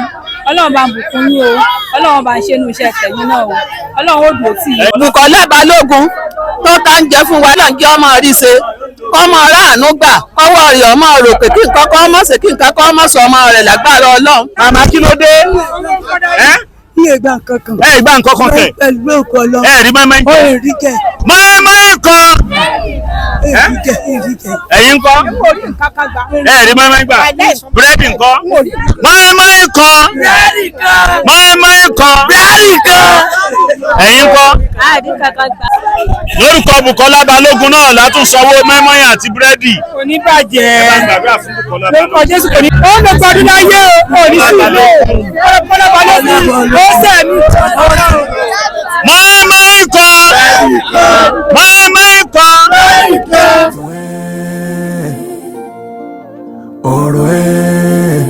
Ọlọ́run bá ń bùkún yín o, Ọlọ́run bá ń ṣe inú iṣẹ́ tẹ̀yìn náà o, Ọlọ́run ó dùn tì yín. Bùkọ́lá Balógun tó ta ń jẹ fún wa náà jẹ́ ọmọ rí ṣe, kọ́mọ ráàánú gbà, kọ́wọ́ rẹ̀ ọmọ rò pé kí nǹkan kọ́ mọ̀ sí, kí nǹkan kọ́ mọ̀ sọ ọmọ rẹ̀ lágbára Ọlọ́run. Màmá, kí ló dé? Ní ìgbà kankan. Ẹ ìgbà nǹkan kan kẹ. Pẹ̀lú òkú Ọlọ́run. Ẹ rí mọ́ínmọ́ín Ó jẹ. rí jẹ. Mọ́ínmọ́ín kan. Èrí jẹ, èrí jẹ. Ẹ̀yin ńkọ́? Ẹ rí mọ́ínmọ́ín gbà. Búrẹ́dì ńkọ́? Mọ́ínmọ́ín kan. Mọ́ínmọ́ín kan. Búrẹ́dì kan. Ẹ̀yin ńkọ́? Lórúkọ Bùkọ́lá Balógun náà látún sanwó mọ́ínmọ́ín àti búrẹ́dì. Kò ní bàjẹ́. Ẹ bá ń gbàdúrà fún Bùkọ́lá Lórúkọ Jésù kò ní. Ó lè gbọdún láyé o, kò ní sí ìlú. Bùkọ́lá Balógun ó sẹ̀mí. Mọ́ínmọ́ín kan. Mọ́ínmọ́ín kan. Ọ̀rọ̀ ẹ̀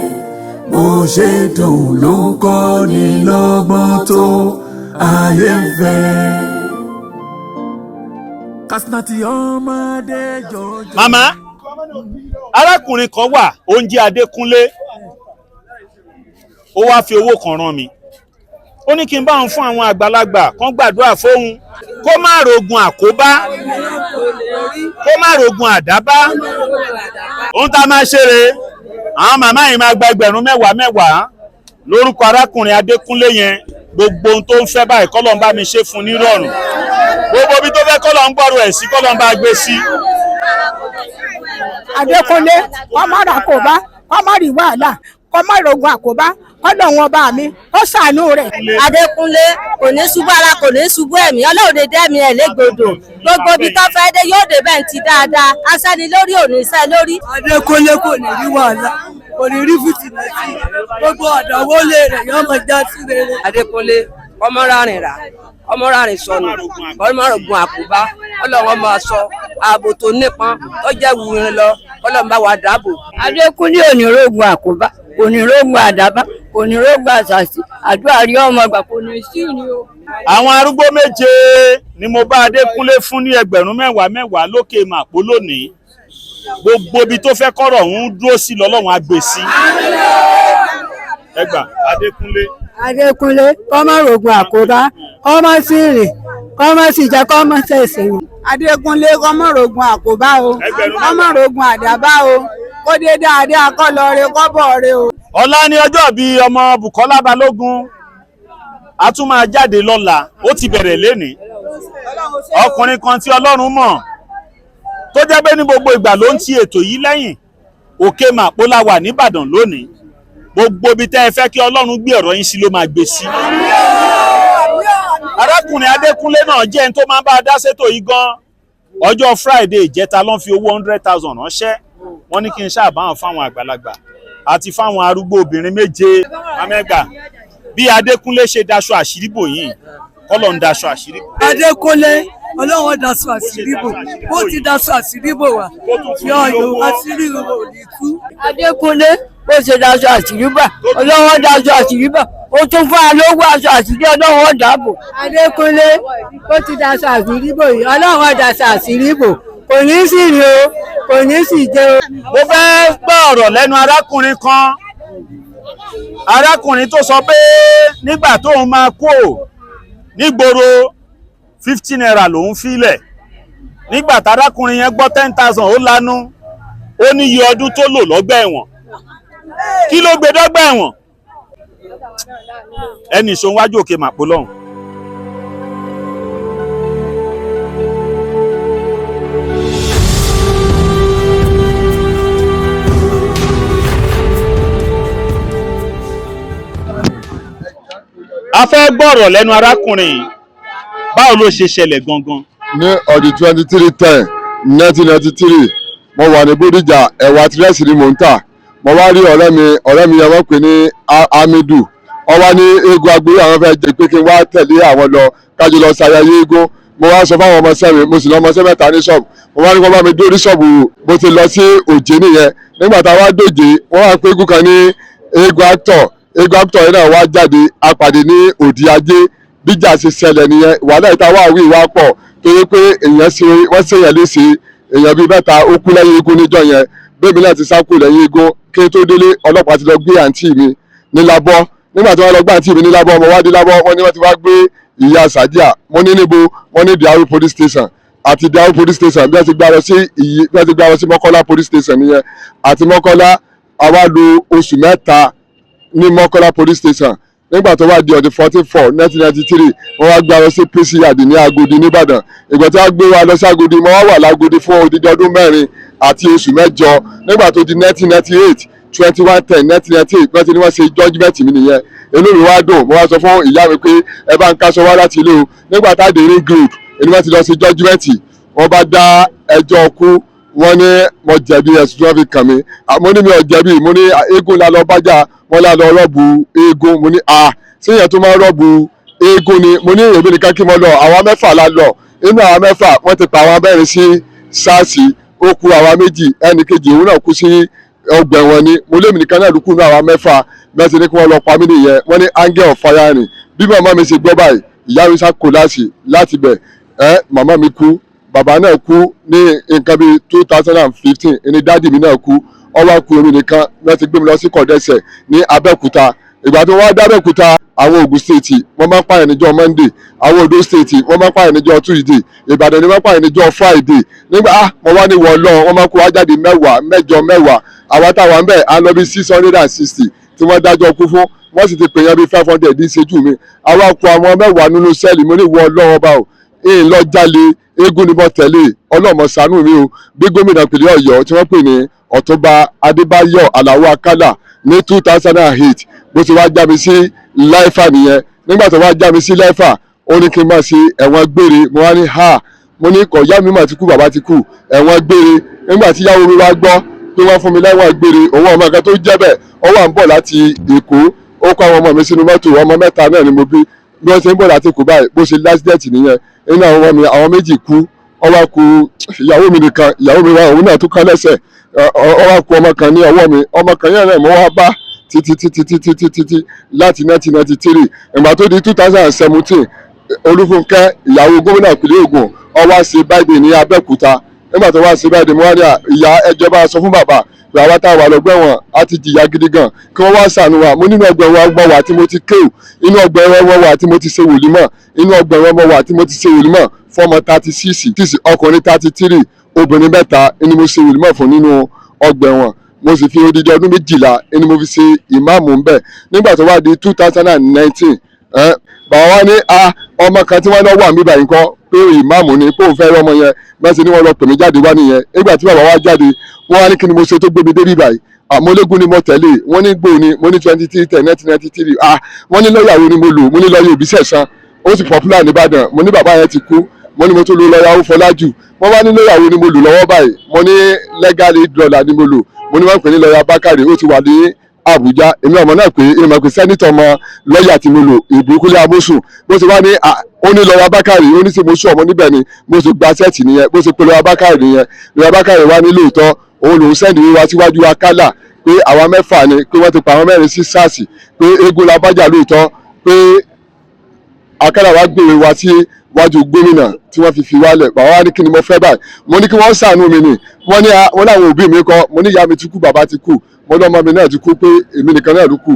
bó ṣe dùn ló ń kọ́ ni lọ́gbọ́n tó ayé ń fẹ́. Kasinati ọmọdé jọjọ. Màmá, arákùnrin kan wà, ó ń jẹ́ Adékúnlé. Ó wá fi owó kan rán mi, ó ní kí n bá òun fún àwọn àgbàlagbà kan gbàdúrà fóun, kó má rogun àkóbá, kó má rogun àdábá. Ohun tá a máa ṣe rèé, àwọn màmá yìí máa gba ẹgbẹ̀rún mẹ́wàá mẹ́wàá lórúkọ arákùnrin Adékúnlé yẹn. Gbogbo ohun tó ń fẹ́ báyìí, kọ́lọ̀ ń bá mi ṣe fún nírọ̀rùn. Gbogbo ibi tó fẹ́ kọ́lọ̀ ń gbọ́rọ̀ ẹ̀ sí, kọ́lọ̀ ń bá gbé sí. Adékúnlé kọ́mọ́ rà kó bá, kọ́mọ́ rí wàhálà, kọ́mọ́ ìrògùn àkóbá, kọ́dọ̀ wọn bá mi ó ṣàánú rẹ̀. Adékúnlé kò ní ṣubú ara, kò ní ṣubú ẹ̀mí. Ọlọ́run lè dẹ́mi ẹ̀ légbodò. Gbogbo ibi tó fẹ́ dé, yóò dé bẹ́ẹ̀ ti dáadáa. Aṣẹ́ni lórí ò ní sẹ́ lórí. Adékúnlé kò ní rí wàhálà, kò ní rí fìtìlẹ́tì. Gbogbo àdáwọ́lé rẹ̀ yóò máa já sí rere. Adékúnlé ọmọ rárìn rà, ọmọ rárìn sọnù, ọmọ rògùn àkóbá. Ọlọ́run máa sọ ààbò tó nípọn tó jẹ́ wurin lọ, Ọlọ́run bá wa dáàbò. Adékúnlé ò ní rógun àkóbá, kò ní rógun àdábá, kò ní rógun àṣàṣì. Àdúrà rí ọmọ gbà, kò ní sí ni o. Àwọn arúgbó 7 ni mo bá Adékúnlé fún ní ẹgbẹ̀rún mẹ́wàá mẹ́wàá lókè Màpó lónìí. Gbogbo ibi tó fẹ́ kọ́rọ̀ ń dúró sí lọ́lọ́run á gbé sí. Ẹgbà Adékúnlé. Adékúnlé kọ́mọ́ rògùn àkóbá, kọ́mọ́ sí rìn, kọ́mọ́ sì jẹ́, kọ́mọ́ sẹ̀sìn. Adékúnlé kọ́mọ́ rògùn àkóbá o, kọ́mọ́ rògùn àdábá o, kó dé dáadáa, kó lọ re, kó bọ̀ re o. Ọ̀la ni ọjọ́ bíi ọmọ Bùkọ́lá Balógun. A tún máa jáde lọ́la, ó ti bẹ̀rẹ̀ lénìí. Ọkùnrin kan tí Ọlọ́run mọ̀ tó jẹ́ pé ní gbogbo ìgbà ló ń ti ètò yìí lẹ́yìn. Òkè Màpó la wà nìbàdàn lónìí. Gbogbo ibi tẹ́ ẹ fẹ́ kí Ọlọ́run gbé ọ̀rọ̀ yín sí ló máa gbé sí. Arákùnrin Adékúnlé náà jẹ́ ẹni tó máa ń bá a dá sétò yìí gan. Ọjọ́ Friday ìjẹta ló ń fi owó 100,000 ránṣẹ́. Wọ́n ní kí n ṣáà báwọn fáwọn àgbàlagbà àti fáwọn arúgbó obìnrin 7. Amẹ́gà bí Adékúnlé ṣe daṣọ àṣírí bò yìí, kọ́lọ̀ ń daṣọ àṣírí bò. Adékúnlé, Ọlọ́run daṣọ àṣírí bò, bó ti daṣọ àṣírí bò wá, yọ yóò àṣírí bò ní tú. Adékúnlé bó ṣe daṣọ àṣírí bà, Ọlọ́run daṣọ àṣírí bà, ó tún fún wa lówó aṣọ àṣírí, Ọlọ́run dàbò. Adékúnlé ó ti daṣọ àṣírí bò yìí, Ọlọ́run daṣọ àṣírí bò, kò ní sì rí o, kò ní sì jẹ o. Mo fẹ́ gbọ́ ọ̀rọ̀ lẹ́nu arákùnrin kan, arákùnrin tó sọ pé nígbà tóun máa kú ò nígboro, 50 naira lòun filẹ̀. Nígbà tárákùnrin yẹn gbọ́ 10,000, ó lanu. Ó ní iye ọdún tó lò lọ́gbà ẹ̀wọ̀n. Kí ló gbé dọ́gbà ẹ̀wọ̀n? Ẹnì ìṣòwò wájú Òkè Màpó lọ́hùn. A fẹ́ gbọ́rọ̀ lẹ́nu arákùnrin yìí, báwo ló ṣe ṣẹlẹ̀ gangan? Ní ọdún 23/10/1993, mo wà ní Bódìjà, ẹ̀wà tírẹ́sì ni mò ń tà. Mo wá rí ọ̀rẹ́ mi, ọ̀rẹ́ mi yẹn wọ́n pè ní Hamidu. Ó wá ní eégún agbóyè àwọn fẹ́ jẹ́ pé kí n wá tẹ̀lé àwọn lọ, kájọ lọ ṣayẹyẹ eégún. Mo wá sọ fáwọn ọmọọṣẹ́ mi, mo sì lọ ọmọọṣẹ́ mẹ́ta ní ṣọ́ọ̀bù. Mo wá ní kó bá mi dórí ṣọ́ọ̀bù. Mo ti lọ sí Òjé nìyẹn. Nígbà tá a wá dòjé, wọ́n wá pé eégún kan ní eégún actor. Eégún actor yẹn náà wá jáde, a pàdé ní òdì ajé. Bíjà ṣe ṣẹlẹ̀ nìyẹn. Wàhálà ìta wà wí wá pọ̀ torí pé èèyàn ṣe wọ́n ṣèyàn léṣe, èèyàn bíi mẹ́ta ó kú lẹ́yìn eégún níjọ́ yẹn. Bẹ́ẹ̀mi náà ti sá kú lẹ́yìn eégún. Kí n tó délé, ọlọ́pàá ti lọ gbé àǹtí mi ní Lábọ́. Nígbà tí wọ́n lọ gbé àǹtí mi ní Lábọ́, mo wá dé Lábọ́, wọ́n ní wọ́n ti wá gbé ìyá Sàdíà. Mo ní níbo? Wọ́n ní Diaru police station. Àti Diaru police station, bí wọ́n ti gbá lọ sí ìyí, bí wọ́n ti gbá lọ sí Mọ́kọ́lá police station nìyẹn. Àti Mọ́kọ́lá, àwa lò oṣù 3 ní Mọ́kọ́lá police station. Nígbà tó wá di ọdún 14/4/1993, wọ́n wá gbé wa lọ sí PCAD ní Agodi nìbàdàn. Ìgbà tí wọ́n gbé wa lọ sí Agodi, mo wá wà lágodi fún odidi ọdún 4 àti oṣù 8. Nígbà tó di 1998, 21/10/1998, wọ́n ti ní wọ́n ṣe judgement mi nìyẹn. Inú mi wá dùn. Mo wá sọ fún ìyá mi pé ẹ bá ń káṣọ wá láti ilé o. Nígbà tá a dé ring road, èmi wọ́n ti lọ ṣe judgement, wọ́n bá dá ẹjọ́ kú. Wọ́n ní mo jẹ̀bi ẹ̀sùn tí wọ́n fi kàn mí. Mo ní mi ò jẹ̀bi. Mo ní eégún la lọ bájà, wọ́n la lọ rọ́ọ̀bù eégún. Mo ní a ṣé èèyàn tó máa rọ́ọ̀bù eégún ni? Mo ní èmi nìkan kí mo lọ, àwa mẹ́fà la lọ. Inú àwa mẹ́fà, wọ́n ti pa àwọn mẹ́rin sí SARS, ó kù àwa méjì. Ẹnì kejì òun náà kú sí ọgbà ẹ̀wọ̀n ni. Mo lémi nìkan náà ló kù ní àwa mẹ́fà. Bẹ́ẹ̀ sì ni kí wọ́n lọ pa mí nìyẹn. Wọ́n ní angel of firing. Bí màmá mi ṣe gbọ́ báyìí, ìyá mi sá kòláàsì láti bẹ̀ ẹ́. Màmá mi kú, bàbá náà kú ní nǹkan bíi 2015 ẹni daddy mi náà kú. Ó wá kú èmi nìkan. Wọ́n ti gbé mi lọ sí Kọ̀dẹ́sẹ̀ ní Abẹ́òkúta. Ìgbà tí wọ́n wá dábẹ́òkúta, àwọn Ògùn State wọ́n máa ń pààyàn níjọ́ Monday, àwọn Ondo State wọ́n máa ń pààyàn níjọ́ Tuesday, Ìbàdàn ni wọ́n pààyàn níjọ́ Friday. Nígbà ah mo wá ní wọ́n lọ, wọ́n máa kó wá jáde mẹ́wàá, mẹ́jọ, mẹ́wàá. Àwa táwa ń bẹ̀ á lọ bí 660 tí wọ́n dájọ́ kú fún, wọ́n sì ti pè yẹn bí 500 ní ìṣẹ́jú mi. Àwa kó àwọn 10 nínú cell. Mo ní wọ́n lọ́wọ́ bá o ń lọ jalè, eégún ni mo tẹ̀lé, ọlọ́mọ ṣàánú mi o. Bí gómìnà ìpínlẹ̀ Ọ̀yọ́ tí wọ́n pè ní Ọ̀túnba Adébáyọ̀ Aláò Akálà ní 2008, bó ti wá já mi sí láìfà nìyẹn. Nígbà tó wá já mi sí láìfà, ó ní kí n máa ṣe ẹ̀wọ̀n gbére. Mo wá ní ha, mo ní kọ̀ ìyá mi mà ti kú, bàbá ti kú, ẹ̀wọ̀n gbére. Nígbà tí ìyàwó mi wá gbọ́ pé wọ́n fún mi lẹ́wọ̀n gbére, òun ọmọ kan tó jẹ́ bẹ́ẹ̀, ó wà ń bọ̀ láti Èkó, ó kó àwọn ọmọ mi sínú mọ́tò. Ọmọ mẹ́ta náà ni mo bí. Bí wọ́n ṣe ń bọ̀ láti Èkó báyìí, bó ṣe l'accident nìyẹn. Nínú àwọn ọmọ mi, àwọn méjì kú, ó wá kù ìyàwó mi nìkan. Ìyàwó mi wá, òun náà tún kán lẹ́sẹ̀. Ó wá kù ọmọ kan ní ọwọ́ mi. Ọmọ kan yẹn náà mo wá bá títí títí títí títí tí láti 1993. Ìgbà tó di 2017, Olúfúnkẹ́, ìyàwó gómìnà ìpínlẹ̀ Ògùn, ó wá ṣe báyìí ní Abẹ́òkúta. Nígbà tó wá ṣe báyìí, mo wá ní ìyá ẹjọ́ bá sọ fún bàbá pé àwa táwa lọ́gbẹ́ wọn á ti jìyà gidi gan, kí wọ́n wá ṣàánú wa. Mo nínú ọgbà ẹ̀wọ̀n ọgbọ̀n wà tí mo ti kéwù, inú ọgbà ẹ̀wọ̀n wà tí mo ti ṣe wòlímọ̀, inú ọgbà ẹ̀wọ̀n wà tí mo ti ṣe wòlímọ̀ fọ́mọ 36, ọkùnrin 33, obìnrin 3 ni mo ṣe wòlímọ̀ fún nínú ọgbà ẹ̀wọ̀n. Mo sì fi odidi ọdún 12 ni mo fi ṣe ìmáàmù ń bẹ̀. Nígbà tó wá di 2019, bàbá wa ní a ọmọ kan tí wọ́n lọ wà níbà yìí kọ́ pé ìmáàmù ni, pé òun fẹ́ rọ́mọ yẹn. Bẹ́ẹ̀ sì ni wọ́n lọ pè mí jáde wá nìyẹn. Nígbà tí bàbá wa jáde, wọ́n wá ní kí ni mo ṣe tó gbé mi débi báyìí. Àmọ́légún ni mo tẹ̀lé. Wọ́n ní gbòó ni mo ní 23/10/1993. Ah, wọ́n ní lọ́ọ̀yà wo ni mo lò? Mo ní lọ́ọ̀yà Òbísẹ̀san, ó sì popular nìbàdàn. Mo ní bàbá yẹn ti kú. Mo ní mo tún lo lọ́ọ̀yà Fọlájù. Wọ́n wá ní lọ́ọ̀yà wo ni mo lò lọ́wọ́ báyìí? Mo ní legal aid lawyer ni mo lò. Mo ní wọ́n pè ní lọ́ọ̀yà Bákàrè, ó ti wà ní Àbújá. Èmi ọmọ náà pé èmi mọ̀ pé senator ọmọ lọ́ọ̀yà tí mo lò, Ìbíkúnlé Amósùn. Bó ti wá ní ó ní lọ́ọ̀yà Bákàrè, ó ní sì mo sún ọmọ níbẹ̀ ni mo sì gba set nìyẹn. Bó ṣe pé lọ́ọ̀yà Bákàrè nìyẹn. Lọ́ọ̀yà Bákàrè wá ní lóòótọ́ òun lòún send wá síwájú Akálà pé àwa mẹ́fà ni, pé wọ́n ti pa àwọn mẹ́rin sí SARS, pé eégún la bájà lóòótọ́, pé Akálà wá gbèrè wá sí wájú gómìnà tí wọ́n fi fi wálẹ̀. Bàbá wa ní kí ni mo fẹ́ báyìí? Mo ní kí wọ́n ṣàánú mi ni. Wọ́n ní wọ́n láwọn òbí mi kọ́. Mo ní ìyá mi ti kú, bàbá ti kú, mo lọ́mọ mi náà ti kú, pé èmi nìkan náà ló kù.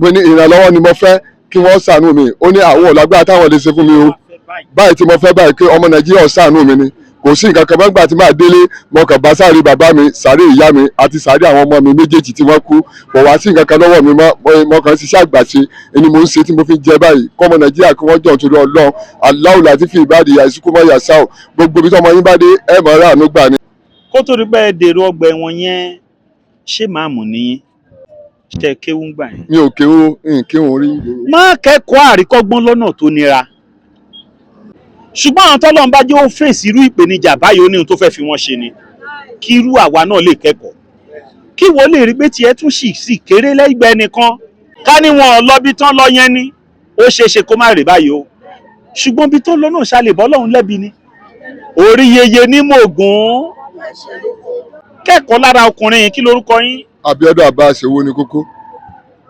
Mo ní ìrànlọ́wọ́ ni mo fẹ́, kí wọ́n ṣàánú mi. Ó ní àwọn ọ̀làgbára táwọn lè ṣe fún mi o báyìí tí mo fẹ́ báyìí, pé ọmọ Nàìjíríà ṣàánú mi ni, kò sí nǹkan kan mọ́gbà tí máa délé. Mo kàn bá sáré bàbá mi, sáré ìyá mi àti sáré àwọn ọmọ mi méjèèjì tí wọ́n kú. Kò wá sí nǹkan kan lọ́wọ́ mi mọ́. Mo kàn ń ṣiṣẹ́ àgbàṣe ẹni mo ń ṣe tí mo fi jẹ báyìí. Kọ́mọ Nàìjíríà kí wọ́n jọ̀ torí Ọlọ́run, Allahu Latifi ìbádìí àìsíkú mọ́ yàtsá o. Gbogbo ibi tí ọmọ yín bá dé, ẹ mọ̀ ọ́rẹ́ àánú gbà ni. Kó tó rí bẹ́ẹ̀ dèrò ọgbà ẹ̀wọ̀n yẹn, ṣé màámù nìyí ṣe kéwú ń gbà yẹn? Mi ò kéwú, n kéwú rí. Má kẹ́kọ̀ọ́ àríkọ́gbọ́n lọ́nà tó nira, ṣùgbọ́n àwọn tọ́lọ́run bá jẹ́ ó fèsì irú ìpèníjà báyìí, ó ní ohun tó fẹ́ fi wọ́n ṣe ni kí irú àwa náà lè kẹ́kọ̀ọ́, kí wọ́n lè rí pé tiẹ̀ tún sì sì kéré lẹ́gbẹ̀ẹ́ nìkan. Ká ní wọn lọ bí tán lọ yẹn ni, ó ṣeé ṣe kó má rè báyìí o, ṣùgbọ́n bí tó lọ náà ṣàlè bọ́ lọ́hùn lẹ́bi ni orí yeye ní mògùn. Kẹ́kọ̀ọ́ lára ọkùnrin yìí. Kí lorúkọ yín? Abíọ́dún Abbas, owó ní kókó.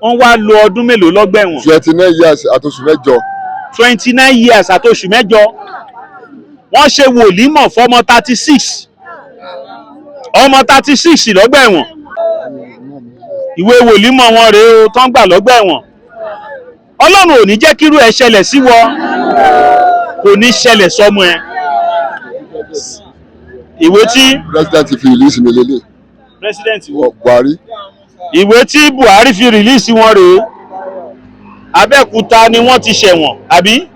Wọ́n wá lo ọdún mélòó lọ́gbà ẹ̀wọ̀n? 29 years àtòṣù 8. 29 years àtòṣù 8. Wọ́n ṣe wòlímọ̀ fọmọ 36, ọmọ 36 lọ́gbà ẹ̀wọ̀n. Ìwé wòlímọ̀ wọn rèé o tán gbà lọ́gbà ẹ̀wọ̀n. Ọlọ́run ò ní jẹ́ kírú ẹ̀ ṣẹlẹ̀ sí wọ, kò ní ṣẹlẹ̀ sọ́mọ ẹ. Ìwé tí President fi release mi lélẹ̀. President wo? Buhari. Ìwé tí Buhari fi release wọn rèé. Abẹ́òkúta ni wọ́n ti ṣẹ̀wọ̀n, àbí?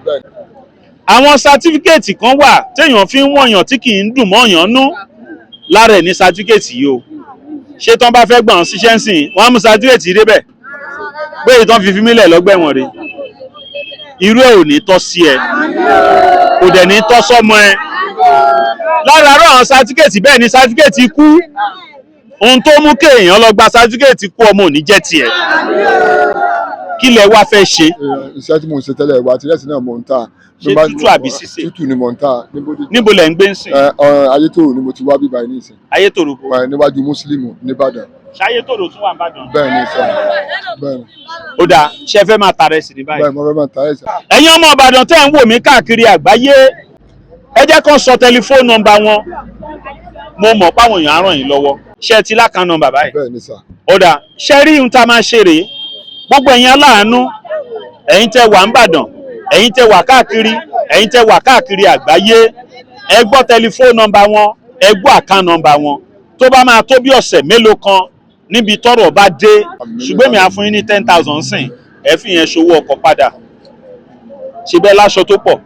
Àwọn certificate kan wà téèyàn fi ń wọ̀nyàn tí kì í dùn mọ́yàn nú. Lára ẹ̀ ní certificate yìí o. Ṣé tán bá fẹ́ gbọ̀n síṣẹ́ ń sìn, wọ́n á mú certificate yìí débẹ̀ pé ìtàn fi fi mílẹ̀ lọ́gbà ẹ̀wọ̀n rèé. Irú ẹ̀ ò ní tọ́ sí ẹ, kò dẹ̀ ní tọ́ sọ́mọ ẹ. Lára àárọ̀ àwọn certificate bẹ́ẹ̀ ni certificate ikú. Ohun tó mú kéèyàn lọ gba certificate ikú ọmọ ò ní jẹ́ tiẹ̀. Kí lẹ wá fẹ́ ṣe? Iṣẹ́ tí mò ń ṣe tẹ́lẹ̀, ìwà àti rẹ́sì náà mò ń tà. Ṣé tútù àbí sísè? Tútù ni mò ń tà. Níbo lẹ̀ ń gbé ń sìn? Ayétòrò ni mo ti wá bíbá yìí nísìn. Ayétòrò bò? Níwájú Mùsùlùmí nìbàdàn. Ṣayétòrò tún wà nìbàdàn? Bẹ́ẹ̀ ni sọ, bẹ́ẹ̀ ni. Ó dáa, ṣé ẹ fẹ́ máa ta rẹsì ní báyìí? Bẹ́ẹ̀, mo fẹ́ máa ta rẹsì. Ẹ̀yin ọmọ Ìbàdàn tẹ́ ń wò mí káàkiri àgbáyé, ẹ jẹ́ kán sọ tẹlifóònù nọ́mbà wọn. Mo mọ̀ páwọn èèyàn á ràn yín lọ́wọ́. Ṣé ẹ ti l'account number báyìí? Bẹ́ẹ̀ ni sà. Ó dáa, ṣé rí ohun tá a máa ṣe rèé? Gbogbo ẹ̀yin aláàánú, ẹ̀yin tẹ́ wà n'Ìbàdàn, ẹ̀yin tẹ́ wà káàkiri, ẹ̀yin tẹ́ wà káàkiri àgbáyé, ẹ gbọ́ tẹlifóònù nọ́mbà wọn, ẹ gbọ́ account nọ́mbà wọn. Tó bá máa tó bí ọ̀sẹ̀ mélòó kan níbi tọ́rọ̀ bá dé, ṣùgbọ́n èmi á fún yín ní 10,000 sìn, ẹ fi yẹn ṣòwò ọkọ̀ padà. Ṣe bẹ́ẹ̀ láṣọ tó pọ̀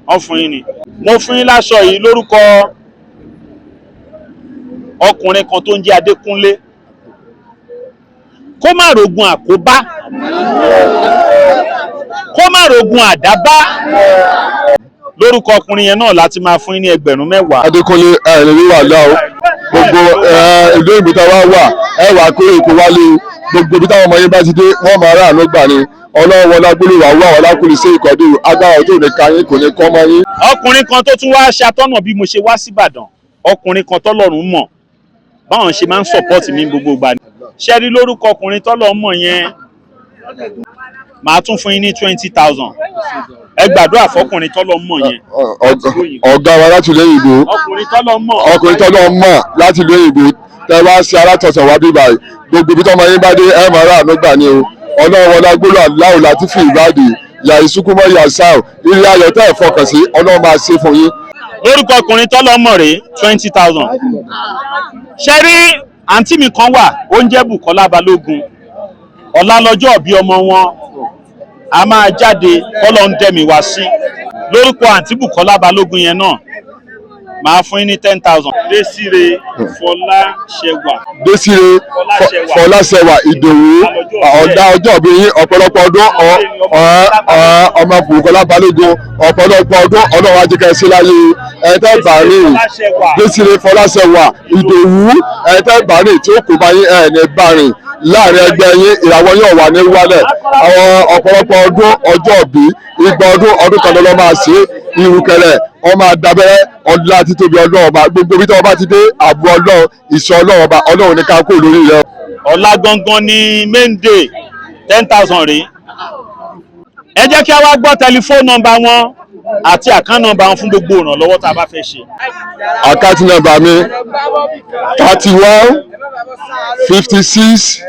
wọ́n fún yín ni. Mo fún yín láṣọ yìí lórúkọ ọkùnrin kan tó ń jẹ́ Adékúnlé, kó má rogun àkóbá, kó má rogun àdábá. Lórúkọ ọkùnrin yẹn náà láti máa fún yín ní 10,000. Adékúnlé, ẹ lè rí wàhálà o. Gbogbo ìlú òyìnbó tá a wá wà, ẹ wà kó èkó wálé o. Gbogbo ibi táwọn ọmọ yín bá ti dé, wọ́n máa ráàánú gbà ni. Ọlọ́run wọlá gbólóhùn àwọn àwọn alákùnrin sí ìkọ́dù agbára tó ní ká yín kò ní kọ́ mọ́ yín. Ọkùnrin kan tó tún wá ṣàtọ́nà bí mo ṣe wá síbàdàn, ọkùnrin kan tọ́lọ́run mọ̀ báwọn ṣe máa ń sọ̀pọ́ọ̀tì mi gbogbo ìgbà ni. Ṣé rí lórúkọ ọkùnrin tọ́lọ́run mọ̀ yẹn, màá tún fún yín ní 20,000. Ẹ gbàdúrà fọkùnrin tọ́lọ́run mọ̀ yẹn. Ọ̀gá wa láti ìlú òyìnbó, ọkùnrin tọ́lọ́run mọ̀, ọkùnrin tọ́lọ́run mọ̀ láti ìlú òyìnbó, tẹ wá sí alátọ̀tọ̀ wá bíbá yìí, gbogbo ibi tọ́mọ yín bá dé, ẹ máa ráàánú gbà ni o. Ọlọ́run wọlá gbólóhùn aláwọ̀ láti fi ìbàdí yà ìsúnkúmọ́ yà sáà ilé ayọ̀ tẹ́ ẹ̀ fọkàn sí, Ọlọ́run máa ṣe fún yín. Lórúkọ ọkùnrin tọ́lọ́run mọ̀ rèé, 20,000. Ṣe rí àǹtí mi kan wà, ó ń jẹ́ Bùkọ́lá Balógun. Ọ̀la lọ́jọ́ ìbí ọmọ wọn, a máa jáde kọ́lọ́ ń dẹ̀mí wá sí. Lórúkọ àǹtí Bùkọ́lá Balógun yẹn náà, màá fún yín ní 10,000. Désiré Fọláṣẹwà. Désiré Fọláṣẹwà Ìdòwú, ọ̀dà ọjọ́ ìbí yín, ọ̀pọ̀lọpọ̀ ọdún, ọmọ Bùkọ́lá Balógun, ọ̀pọ̀lọpọ̀ ọdún, Ọlọ́run á jẹ́ kẹ́ ẹ ṣe láyé. Ẹ tẹ́ bá rìn, Désiré Fọláṣẹwà Ìdòwú, ẹ tẹ́ bá rìn tí ó kò bá yín, ẹ̀ ní bá rìn láàrin ẹgbẹ́ yín, ìràwọ̀ yóò wà ní wálẹ̀. Àwọn ọ̀pọ̀lọpọ̀ ọdún, ọjọ́ ìbí, igba ọdún, ọdún kan lọ́lọ́ máa ṣe irukẹrẹ, wọ́n máa dábẹ́rẹ́ ọlá títóbi Ọlọ́run ọba. Gbogbo ibi tí wọ́n bá ti dé, ààbò Ọlọ́run, ìṣọ́ Ọlọ́run ọba, Ọlọ́run ní ká kó lórí rẹ. Ọ̀la gangan ni main day, 10,000 rèé. Ẹ jẹ́ kí a wá gbọ́ tẹlifóònù nọ́mbà wọn àti account nọ́mbà wọn fún gbogbo ìrànlọ́wọ́ tá a bá fẹ́ ṣe. Account nọ́mbà mi, 31 56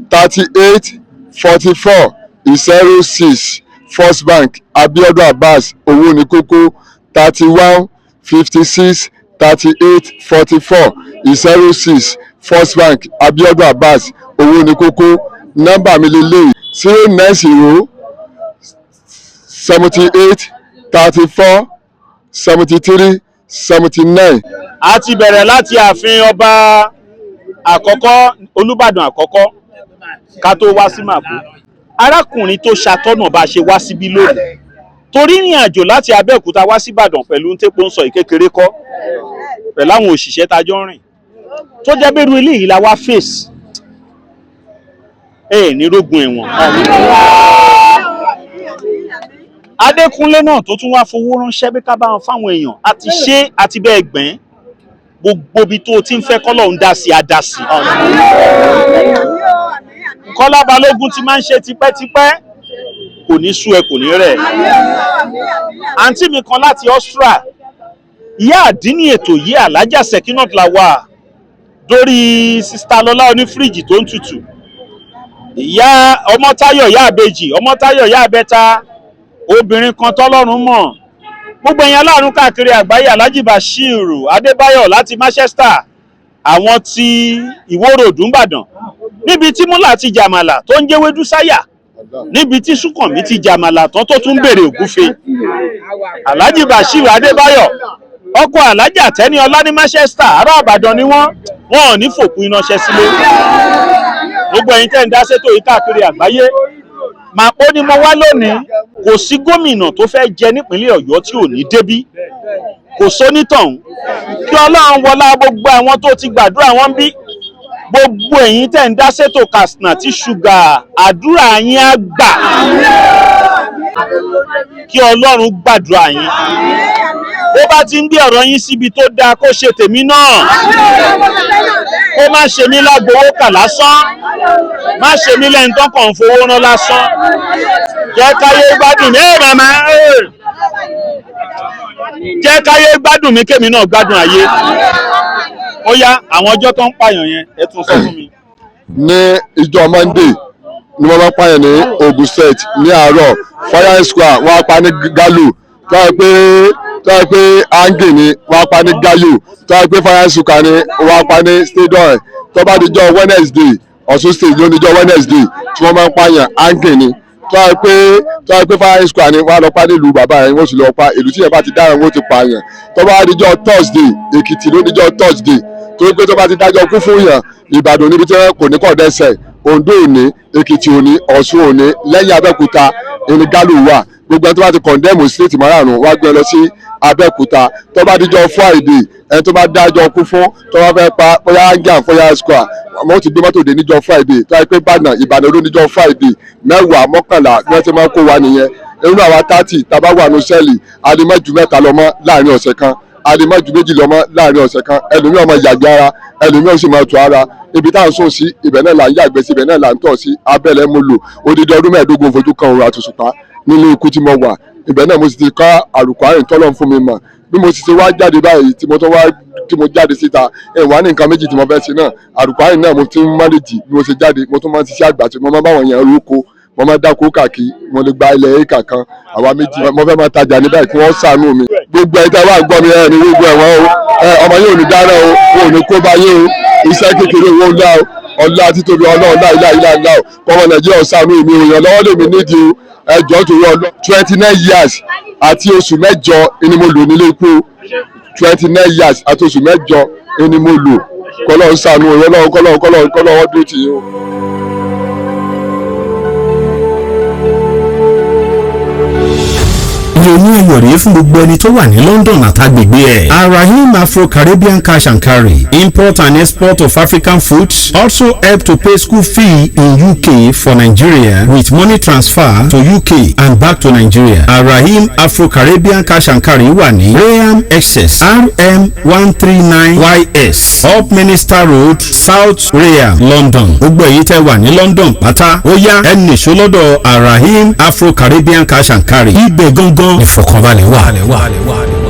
38 44 06, First Bank, Abiodun Abbas Owónikókó, 31 56 38 44 06, First Bank, Abiodun Abbas Owónikókó. Nọ́mbà mi lélẹ́yìí, 090 78 34 73 79. A ti bẹ̀rẹ̀ láti ààfin ọba àkọ́kọ́, Olúbàdàn àkọ́kọ́, ká tó wá sí Màpó. Arákùnrin tó ṣàtọ́nà bá a ṣe wá síbí lónìí, torí ìrìn àjò láti Abẹ́òkúta wá síbàdàn pẹ̀lú tépo ń sọ ìkékeré kọ́, pẹ̀lú àwọn òṣìṣẹ́ tá a jọ ń rìn, tó jẹ́ bẹ́rù eléyìí la wá fèsì ẹ̀ ní rógun ẹ̀wọ̀n. Adékúnlé náà tó tún wá fowó ránṣẹ́ bí ká bá wọn fáwọn èèyàn, àti ṣé àti bẹ́ẹ̀ gbẹ́n, gbogbo ibi tó o ti ń fẹ́ kọ́lọ̀ ń dá sí, á dá sí. Kọ́lá Balógun ti máa ń ṣe tipẹ́tipẹ́, kò ní sú ẹ, kò ní rẹ̀. Àǹtí mi kan láti Austria, ìyá àdínní ètò yìí, Alájà Sekinat Lawal, dórí sista Lọlá onífíríjì tó ń tutù, ìyá Ọmọ́táyọ̀, ìyá àbèjì Ọmọ́táyọ̀, ìyá àbẹ́ta, obìnrin kan tọ́lọ́run mọ̀, gbogbo ẹ̀yin aláàánú káàkiri àgbáyé, Alhaji Bashiru Adébáyọ̀ láti Manchester, àwọn tí Ìwó Road Ìbàdàn, níbi tí múlà ti jàmàlà tó ń jẹ́wédú sáyà, níbi tí Súnkànmí ti jàmàlà tán tó tún béèrè ògúfe, Alhaji Bashiru Adébáyọ̀, ọkọ Alhaja Tẹ́níọlá ní Manchester, ará Ìbàdàn ni wọ́n, wọn ò ní fòkú iná ṣẹ́ sílé. Gbogbo ẹ̀yin tẹ́ ń dá sétò yìí káàkiri àgbáyé, Màpó ni mo wá lónìí. Kò sí gómìnà tó fẹ́ jẹ nípínlẹ̀ Ọ̀yọ́ tí ò ní débí, kò sónítọ̀hún. Kí Ọlọ́run wọlá gbogbo àwọn tó ti gbàdúrà wọn bí, gbogbo ẹ̀yin tẹ́ ń dá sétò Katsina tí ṣúgà, àdúrà yín á gbà. Kí Ọlọ́run gbàdúrà yín, bó bá ti ń gbé ọ̀rọ̀ yín síbi tó dáa, kó ṣe tèmi náà, kó má ṣe mí lágbowó kà lásán, má ṣe mí lẹ́ni tán kàn ń fowó rán lásán. Jẹ́ káyé gbádùn mi, ẹ̀ màmá ẹ̀, jẹ́ káyé gbádùn mi, kémi náà gbádùn ayé. Ó yá, àwọn ọjọ́ tó ń pààyàn yẹn, ẹ tún sọ fún mi. Ní ìjọ Monday. Ni wọ́n máa ń pààyàn ní Ogun State ní àárọ̀. Fire square, wọ́n á pa ní Galo. Tó yẹ pé angi ni, wọ́n á pa ní Gayo. Tó yẹ pé fire square ni, wọ́n á pa ní stadium. Tó bá dijọ́ Wednesday, Ọ̀ṣun State ló níjọ́ Wednesday tí wọ́n máa ń pààyàn, angi ni. Tó yẹ pé fire square ni, wọ́n á lọ pa nílùú bàbá yẹn, wọ́n sì lọ pa ìlú tí yẹn bá ti dára, wọ́n ti pààyàn. Tó bá dijọ́ Thursday, Èkìtì ló níjọ́ Thursday, torí pé tó bá ti dájọ́ kú fún yàn, Ìbàdàn níbi tí kò ní kọ̀ dẹ́sẹ̀, Oǹdó òní, Èkìtì òní, Ọ̀ṣun òní, lẹ́yìn Abẹ́òkúta ìní Gálò wà. Gbogbo ẹni tó bá ti condemn state márààrún, wá gbé lọ sí Abẹ́òkúta. Tó bá dijọ́ Friday, ẹni tó bá dájọ́ kú fún, tó bá fẹ́ pa, bóyá angan fire square, wọ́n ti gbé mọ́tò dé níjọ́ Friday. Tó yẹ pé Ìbàdàn, Ìbàdàn ló níjọ́ Friday. 10, 11 bí wọ́n ti máa ń kó wa nìyẹn. Nínú àwa 30 tá a bá wà ní cell, a lè má ju mẹ́ta lọ mọ́ láàrin ọ̀sẹ̀ kan, a lè má ju méjì lọ mọ́ láàrin ọ̀sẹ̀ kan. Ẹlòmíràn máa yàgbé ara, ẹlòmíràn sì máa tọ̀ ara. Ibi tá à ń sùn sí, ibẹ̀ náà là ń yàgbẹ́ sí, ibẹ̀ náà là ń tọ̀ sí. Abẹ́lẹ̀ mo lò odidi ọdún 15, fojú kan òun àtòṣùpá nílé ikú tí mo wà. Ibẹ̀ náà mo sì ti kọ́ àlùkò àrùn tọ́lọ̀ fún mi mọ̀. Bí mo sì ṣe wá jáde báyìí, tí mo tó wá, tí mo jáde síta, ẹ̀ wá ní nǹkan méjì tí mo fẹ́ ṣe náà. Àlùkò àrùn náà mo ti ń manage. Bí mo ṣe jáde, mo tún máa ń ṣiṣẹ́ àgbà tí mo máa ń báwọn yẹn rúkọ, mo máa ń dáko káàkiri. Mo lè gba ilẹ̀ éka kan, àwa méjì. Mo fẹ́ máa tajà níbẹ̀, kí wọ́n ṣàánú mi. Gbogbo ẹ̀ tẹ́ wá gbọ́ mi, ẹ̀ ní gbogbo ẹ̀wọ̀n o. Ẹ ọmọ yóò ní dáná o, wọn ò ní kó bá yé o. Iṣẹ́ kékeré owó ńlá o, ọlá títóbi Ọlọ́run, láìláì láìláì o. Kọ́mọ Nàìjíríà ṣàánú mi o, ìrànlọ́wọ́ lèmi nídìí o. Ẹjọ́ torí ọlọ́, 29 years àti oṣù 8 ni mo lò nílé ikú. 29 years àti oṣù 8 ni mo lò. Kọ́lọ́run ṣàánú o, Ọlọ́run, kọ́lọ́run, kọ́lọ́run, kọ́lọ́run dúró tì yín o. Ìròyìn ayọ̀ rèé fún gbogbo ẹni tó wà ní London àtàgbègbè ẹ̀. Arahim Afro-Caribbean Cash and Carry, import and export of African foods, also help to pay school fee in UK for Nigeria with money transfer to UK and back to Nigeria. Arahim Afro-Caribbean Cash and Carry wà ní Rainham, Essex, RM139 YS, Upminster Road, South Rainham, London. Gbogbo èyí tẹ́ wà ní London pátá, ó yá, ẹ nìṣó lọ́dọ̀ Arahim Afro-Caribbean Cash and Carry. Ibẹ̀ gangan ìfọ̀kànbalẹ̀ wà.